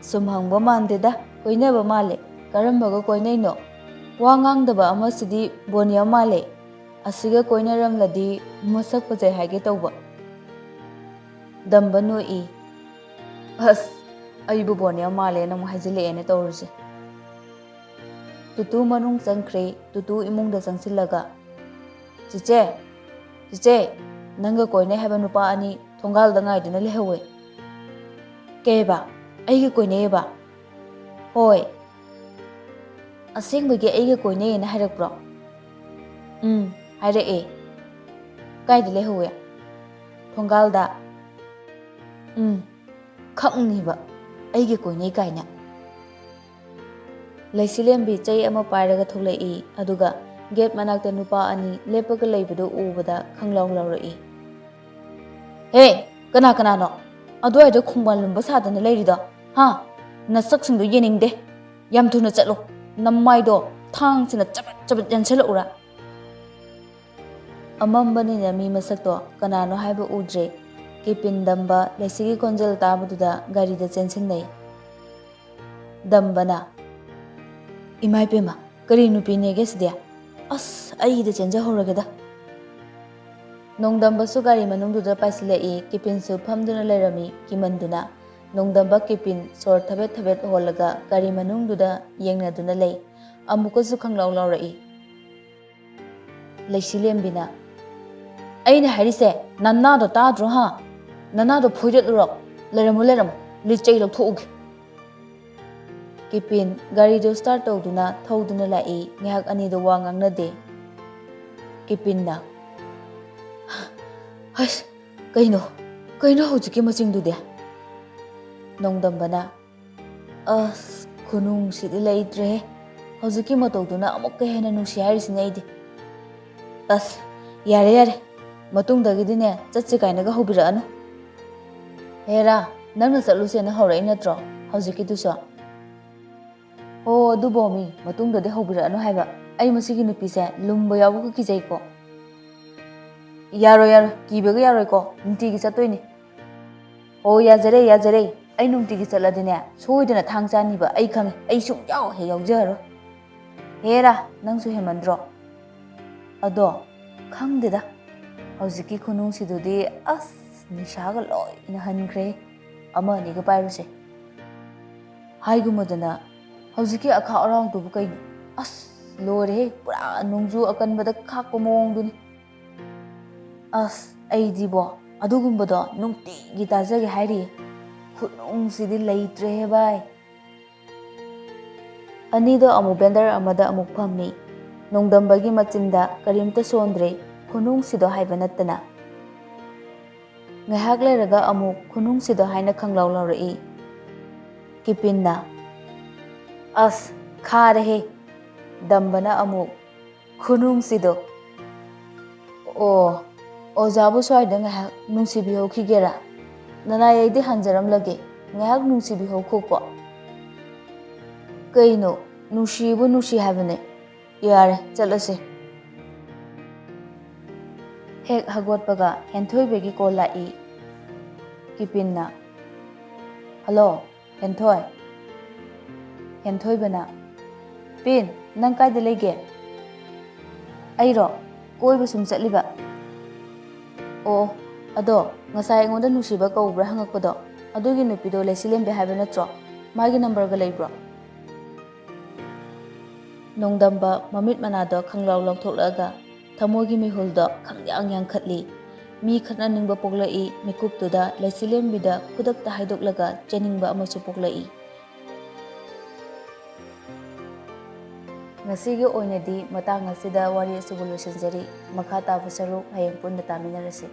"ꯁꯨꯝ ꯍꯪꯕ ꯃꯥꯟꯗꯦꯗ, ꯀꯣꯏꯅꯕ ꯃꯥꯜꯂꯦ꯫ ꯀꯔꯝꯕꯒ ꯀꯣꯏꯅꯩꯅꯣ? ꯋꯥ ꯉꯥꯡꯗꯕ ꯑꯃꯁꯤꯗꯤ ꯕꯣꯅꯤꯌꯥ ꯃꯥꯜꯂꯦ꯫ ꯑꯁꯤꯒ ꯀꯣꯏꯅꯔꯝꯂꯗꯤ ꯃꯁꯛ ꯐꯖꯩ ꯍꯥꯏꯒꯦ ꯇꯧꯕ꯫" ꯗꯝꯕ ꯅꯣꯛꯏ꯫ "ꯑꯁ, ꯑꯩꯕꯨ ꯕꯣꯅꯤꯌꯥ ꯃꯥꯜꯂꯦꯅ ꯑꯃꯨꯛ ꯍꯥꯏꯖꯤꯜꯂꯛꯑꯦꯅꯦ ꯇꯧꯔꯤꯁꯦ꯫" ꯇꯨꯇꯨ ꯃꯅꯨꯡ ꯆꯪꯈ꯭ꯔꯦ꯫ ꯇꯨꯇꯨ ꯏꯃꯨꯡꯗ ꯆꯪꯁꯤꯜꯂꯒ, "ꯆꯤꯆꯦ, ꯆꯤꯆꯦ, ꯅꯪꯒ ꯀꯣꯏꯅꯩ ꯍꯥꯏꯕ ꯅꯨꯄꯥ ꯑꯅꯤ ꯊꯣꯡꯒꯥꯜꯗ ꯉꯥꯏꯗꯨꯅ ꯂꯩꯍꯧꯋꯦ꯫" "ꯀꯩꯕ? ꯑꯩꯒ ꯀꯣꯏꯅꯩꯌꯦꯕ?" "ꯍꯣꯏ꯫" "ꯑꯁꯦꯡꯕꯒꯤ ꯑꯩꯒ ꯀꯣꯏꯅꯩꯌꯦꯅ ꯍꯥꯏꯔꯛꯄ꯭ꯔꯣ?" "ꯎꯝ, ꯍꯥꯏꯔꯛꯑꯦ꯫" "ꯀꯥꯏꯗ ꯂꯩꯍꯧꯋꯦ?" "ꯊꯣꯡꯒꯥꯜꯗ꯫" "ꯎꯝ, ꯈꯪꯅꯤꯕ, ꯑꯩꯒ ꯀꯣꯏꯅꯩ ꯀꯥꯏꯅ꯫" ꯂꯩꯁꯤꯂꯦꯝꯕꯤ ꯆꯩ ꯑꯃ ꯄꯥꯏꯔꯒ ꯊꯣꯛꯂꯛꯏ, ꯑꯗꯨꯒ ꯒꯦꯠ ꯃꯅꯥꯛꯇ ꯅꯨꯄꯥ ꯑꯅꯤ ꯂꯦꯞꯄꯒ ꯂꯩꯕꯗꯨ ꯎꯕꯗ ꯈꯪꯂꯥꯎ ꯂꯥꯎꯔꯛꯏ꯫ "ꯍꯦ, ꯀꯅꯥ ꯀꯅꯥꯅꯣ ꯑꯗꯨꯋꯥꯏꯗ ꯈꯣꯡꯕꯥꯟ ꯂꯨꯝꯕ ꯁꯥꯗꯅ ꯂꯩꯔꯤꯗꯣ? ꯍꯥ? ꯅꯁꯛꯁꯤꯡꯗꯣ ꯌꯦꯡꯅꯤꯡꯗꯦ꯫ ꯌꯥꯝ ꯊꯨꯅ ꯆꯠꯂꯣ꯫ ꯅꯃꯥꯏꯗꯣ ꯊꯥꯡꯁꯤꯅ ꯆꯕꯠ ꯆꯕꯠ ꯌꯥꯟꯁꯤꯜꯂꯛꯎꯔꯥ?" ꯑꯃꯝꯕꯅꯤꯅ ꯃꯤ ꯃꯁꯛꯇꯣ ꯀꯅꯥꯅꯣ ꯍꯥꯏꯕ ꯎꯗ꯭ꯔꯦ꯫ ꯀꯤꯄꯤꯟ ꯗꯝꯕ ꯂꯩꯁꯤꯒꯤ ꯈꯣꯟꯖꯦꯜ ꯇꯥꯕꯗꯨꯗ ꯒꯥꯔꯤꯗ ꯆꯦꯟꯁꯤꯟꯅꯩ꯫ ꯗꯝꯕꯅ, ꯏꯃꯥ ꯏꯄꯦꯝꯃ, ꯀꯔꯤ ꯅꯨꯄꯤꯅꯦꯒꯦ ꯁꯤꯗꯤ? ꯑꯁ, ꯑꯩꯗ ꯆꯦꯟꯖꯍꯧꯔꯒꯦꯗ꯫ ꯅꯣꯡꯗꯝꯕꯁꯨ ꯒꯥꯔꯤ ꯃꯅꯨꯡꯗꯨꯗ ꯄꯥꯏꯁꯤꯜꯂꯛꯏ꯫ ꯀꯤꯄꯤꯟꯁꯨ ꯐꯝꯗꯨꯅ ꯂꯩꯔꯝꯃꯤ꯫ ꯀꯤꯃꯟꯗꯨꯅ ꯅꯣꯡꯗꯝꯕ ꯀꯤꯄꯤꯟ ꯁꯣꯔ ꯊꯕꯦꯠ ꯊꯕꯦꯠ ꯍꯣꯜꯂꯒ ꯒꯥꯔꯤ ꯃꯅꯨꯡꯗꯨꯗ ꯌꯦꯡꯅꯗꯨꯅ ꯂꯩ꯫ ꯑꯃꯨꯛꯀꯁꯨ ꯈꯪꯂꯥꯎ ꯂꯥꯎꯔꯛꯏ꯫ ꯂꯩꯁꯤꯂꯦꯝꯕꯤꯅ, "ꯑꯩꯅ ꯍꯥꯏꯔꯤꯁꯦ ꯅꯅꯥꯗꯣ ꯇꯥꯗ꯭ꯔꯣ ꯍꯥ? ꯅꯅꯥꯗꯣ ꯐꯣꯏꯗꯠꯂꯨꯔꯣ꯫ ꯂꯩꯔꯝꯃꯨ, ꯂꯩꯔꯝꯃꯨ, ꯂꯤꯆꯩ ꯂꯧꯊꯣꯛꯎꯒꯦ꯫" ꯀꯤꯄꯤꯟ ꯒꯥꯔꯤꯗꯨ ꯁ꯭ꯇꯥꯔꯠ ꯇꯧꯗꯨꯅ ꯊꯧꯗꯨꯅ ꯂꯥꯛꯏ꯫ ꯉꯥꯏꯍꯥꯛ ꯑꯅꯤꯗꯨ ꯋꯥ ꯉꯥꯡꯅꯗꯦ꯫ ꯀꯤꯄꯤꯟꯅ, "ꯍꯩꯁ, ꯀꯩꯅꯣ? ꯀꯩꯅꯣ ꯍꯧꯖꯤꯛꯀꯤ ꯃꯆꯤꯡꯗꯨꯗꯤ?" ꯅꯣꯡꯗꯝꯕꯅ, "ꯑꯁ, ꯈꯨꯅꯨꯡꯁꯤꯗꯤ ꯂꯩꯇ꯭ꯔꯦꯍꯦ꯫ ꯍꯧꯖꯤꯛꯀꯤ ꯃꯇꯧꯗꯨꯅ ꯑꯃꯨꯛꯀ ꯍꯦꯟꯅ ꯅꯨꯡꯁꯤ ꯍꯥꯏꯔꯤꯁꯤꯅꯦ ꯑꯩꯗꯤ꯫" "ꯑꯁ, ꯌꯥꯔꯦ, ꯌꯥꯔꯦ꯫ ꯃꯇꯨꯡꯗꯒꯤꯗꯤꯅꯦ, ꯆꯠꯁꯦ ꯀꯥꯏꯅꯒ ꯍꯧꯕꯤꯔꯛꯑꯅꯨ꯫" "ꯍꯦꯔꯥ, ꯅꯪꯅ ꯆꯠꯂꯨꯁꯦꯅ ꯍꯧꯔꯛꯏ ꯅꯠꯇ꯭ꯔꯣ ꯍꯧꯖꯤꯛꯀꯤꯗꯨꯁꯨ?" "ꯍꯣ, ꯑꯗꯨꯕꯣ ꯃꯤ, ꯃꯇꯨꯡꯗꯗꯤ ꯍꯧꯕꯤꯔꯛꯑꯅꯨ ꯍꯥꯏꯕ꯫ ꯑꯩ ꯃꯁꯤꯒꯤ ꯅꯨꯄꯤꯁꯦ ꯂꯨꯝꯕ ꯌꯥꯎꯕꯒ ꯀꯤꯖꯩꯀꯣ꯫" "ꯌꯥꯔꯣꯏ, ꯌꯥꯔꯣꯏ, ꯀꯤꯕꯒ ꯌꯥꯔꯣꯏꯀꯣ, ꯅꯨꯡꯇꯤꯒꯤ ꯆꯠꯇꯣꯏꯅꯤ꯫" "ꯑꯣ, ꯌꯥꯖꯔꯦ, ꯌꯥꯖꯔꯦ꯫ ꯑꯩ ꯅꯨꯡꯇꯤꯒꯤ ꯆꯠꯂꯗꯤꯅꯦ, ꯁꯣꯏꯗꯅ ꯊꯥꯡ ꯆꯥꯅꯤꯕ ꯑꯩ ꯈꯪꯉꯦ꯫ ꯑꯩ ꯁꯨꯡꯌꯥꯎ ꯍꯦꯛ ꯌꯥꯎꯖꯔꯔꯣꯏ꯫" "ꯍꯦꯔꯥ, ꯅꯪꯁꯨ ꯍꯦꯟꯃꯟꯗ꯭ꯔꯣ?" "ꯑꯗꯣ, ꯈꯪꯗꯦꯗ, ꯍꯧꯖꯤꯛꯀꯤ ꯈꯨꯅꯨꯡꯁꯤꯗꯨꯗꯤ ꯑꯁ, ꯅꯤꯁꯥꯒ ꯂꯣꯏꯅ ꯍꯟꯈ꯭ꯔꯦ꯫ ꯑꯃ ꯑꯅꯤꯒ ꯄꯥꯏꯔꯨꯁꯦ꯫" ꯍꯥꯏꯒꯨꯝꯕꯗꯅ, ꯍꯧꯖꯤꯛꯀꯤ ꯑꯈꯥꯛ ꯑꯔꯥꯎꯗꯨꯕꯨ ꯀꯩꯅꯣ? ꯑꯁ, ꯂꯣꯏꯔꯦꯍꯦ, ꯄꯨꯔꯥ ꯅꯣꯡꯖꯨ ꯑꯀꯟꯕꯗ ꯈꯥꯛꯄ ꯃꯑꯣꯡꯗꯨꯅꯤ꯫ ꯑꯁ, ꯑꯩꯗꯤꯕꯣ, ꯑꯗꯨꯒꯨꯝꯕꯗꯣ ꯅꯨꯡꯇꯤꯒꯤ ꯇꯥꯖꯒꯦ ꯍꯥꯏꯔꯤꯌꯦ꯫ ꯈꯨꯅꯨꯡꯁꯤꯗꯤ ꯂꯩꯇ꯭ꯔꯦꯍꯦ ꯚꯥꯏ꯫ ꯑꯅꯤꯗꯣ ꯑꯃꯨꯛ ꯕꯦꯟꯗꯔ ꯑꯃꯗ ꯑꯃꯨꯛ ꯐꯝꯃꯤ꯫ ꯅꯣꯡꯗꯝꯕꯒꯤ ꯃꯆꯤꯟꯗ ꯀꯔꯤꯝꯇ ꯁꯣꯟꯗ꯭ꯔꯦ꯫ ꯈꯨꯅꯨꯡꯁꯤꯗꯣ ꯍꯥꯏꯕ ꯅꯠꯇꯅ꯫ ꯉꯥꯏꯍꯥꯛ ꯂꯩꯔꯒ ꯑꯃꯨꯛ ꯈꯨꯅꯨꯡꯁꯤꯗꯣ ꯍꯥꯏꯅ ꯈꯪꯂꯥꯎ ꯂꯥꯎꯔꯛꯏ꯫ ꯀꯤꯄꯤꯟꯅ, "ꯑꯁ, ꯈꯥꯔꯦꯍꯦ꯫" ꯗꯝꯕꯅ ꯑꯃꯨꯛ, "ꯈꯨꯅꯨꯡꯁꯤꯗꯣ꯫ ꯑꯣ, ꯑꯣꯖꯥꯕꯨ ꯁ꯭ꯋꯥꯏꯗ ꯉꯥꯏꯍꯥꯛ ꯅꯨꯡꯁꯤꯕꯤꯍꯧꯈꯤꯒꯦꯔꯥ? ꯅꯅꯥꯏ ꯑꯩꯗꯤ ꯍꯟꯖꯔꯝꯂꯒꯦ, ꯉꯥꯏꯍꯥꯛ ꯅꯨꯡꯁꯤꯕꯤꯍꯧꯈꯣꯀꯣ꯫" "ꯀꯩꯅꯣ, ꯅꯨꯡꯁꯤꯕꯨ ꯅꯨꯡꯁꯤ ꯍꯥꯏꯕꯅꯦ꯫ ꯌꯥꯔꯦ, ꯆꯠꯂꯁꯦ꯫" ꯍꯦꯛ ꯍꯧꯒꯠꯄꯒ ꯍꯦꯟꯊꯣꯏꯕꯒꯤ ꯀꯣꯜ ꯂꯥꯛꯏ꯫ ꯀꯤꯄꯤꯟꯅ, "ꯍꯜꯂꯣ, ꯍꯦꯟꯊꯣꯏ꯫" ꯍꯦꯟꯊꯣꯏꯕꯅ, ꯄꯤꯟ, ꯅꯪ ꯀꯥꯏꯗ ꯂꯩꯒꯦ? ꯑꯩꯔꯣ? ꯀꯣꯏꯕ ꯁꯨꯝ ꯆꯠꯂꯤꯕ꯫ ꯑꯣ, ꯑꯗꯣ ꯉꯁꯥꯏ ꯑꯩꯉꯣꯟꯗ ꯅꯨꯡꯁꯤꯕ ꯀꯧꯕ꯭ꯔꯥ ꯍꯪꯉꯛꯄꯗꯣ, ꯑꯗꯨꯒꯤ ꯅꯨꯄꯤꯗꯣ ꯂꯩꯆꯤꯂꯦꯝꯕꯤ ꯍꯥꯏꯕ ꯅꯠꯇ꯭ꯔꯣ? ꯃꯥꯒꯤ ꯅꯝꯕꯔꯒ ꯂꯩꯕ꯭ꯔꯣ? ꯅꯣꯡꯗꯝꯕ ꯃꯃꯤꯠ ꯃꯅꯥꯗꯣ ꯈꯪꯂꯥꯎ ꯂꯥꯎꯊꯣꯛꯂꯛꯑꯒ ꯊꯃꯣꯏꯒꯤ ꯃꯤꯍꯨꯜꯗꯣ ꯈꯪꯌꯥꯡ ꯌꯥꯡꯈꯠꯂꯤ꯫ ꯃꯤ ꯈꯠꯅꯅꯤꯡꯕ ꯄꯣꯛꯂꯛꯏ, ꯃꯤꯀꯨꯞꯇꯨꯗ ꯂꯩꯆꯤꯂꯦꯝꯕꯤꯗ ꯈꯨꯗꯛꯇ ꯍꯥꯏꯗꯣꯛꯂꯒ ꯆꯦꯟꯅꯤꯡꯕ ꯑꯃꯁꯨ ꯄꯣꯛꯂꯛꯏ꯫ ꯉꯁꯤꯒꯤ ꯑꯣꯏꯅꯗꯤ ꯃꯇꯥꯡ ꯑꯁꯤꯗ ꯋꯥꯔꯤ ꯑꯁꯤꯕꯨ ꯂꯣꯏꯁꯤꯟꯖꯔꯤ꯫ ꯃꯈꯥ ꯇꯥꯕ ꯁꯔꯨꯛ ꯍꯌꯦꯡ ꯄꯨꯟꯅ ꯇꯥꯃꯤꯟꯅꯔꯁꯤ꯫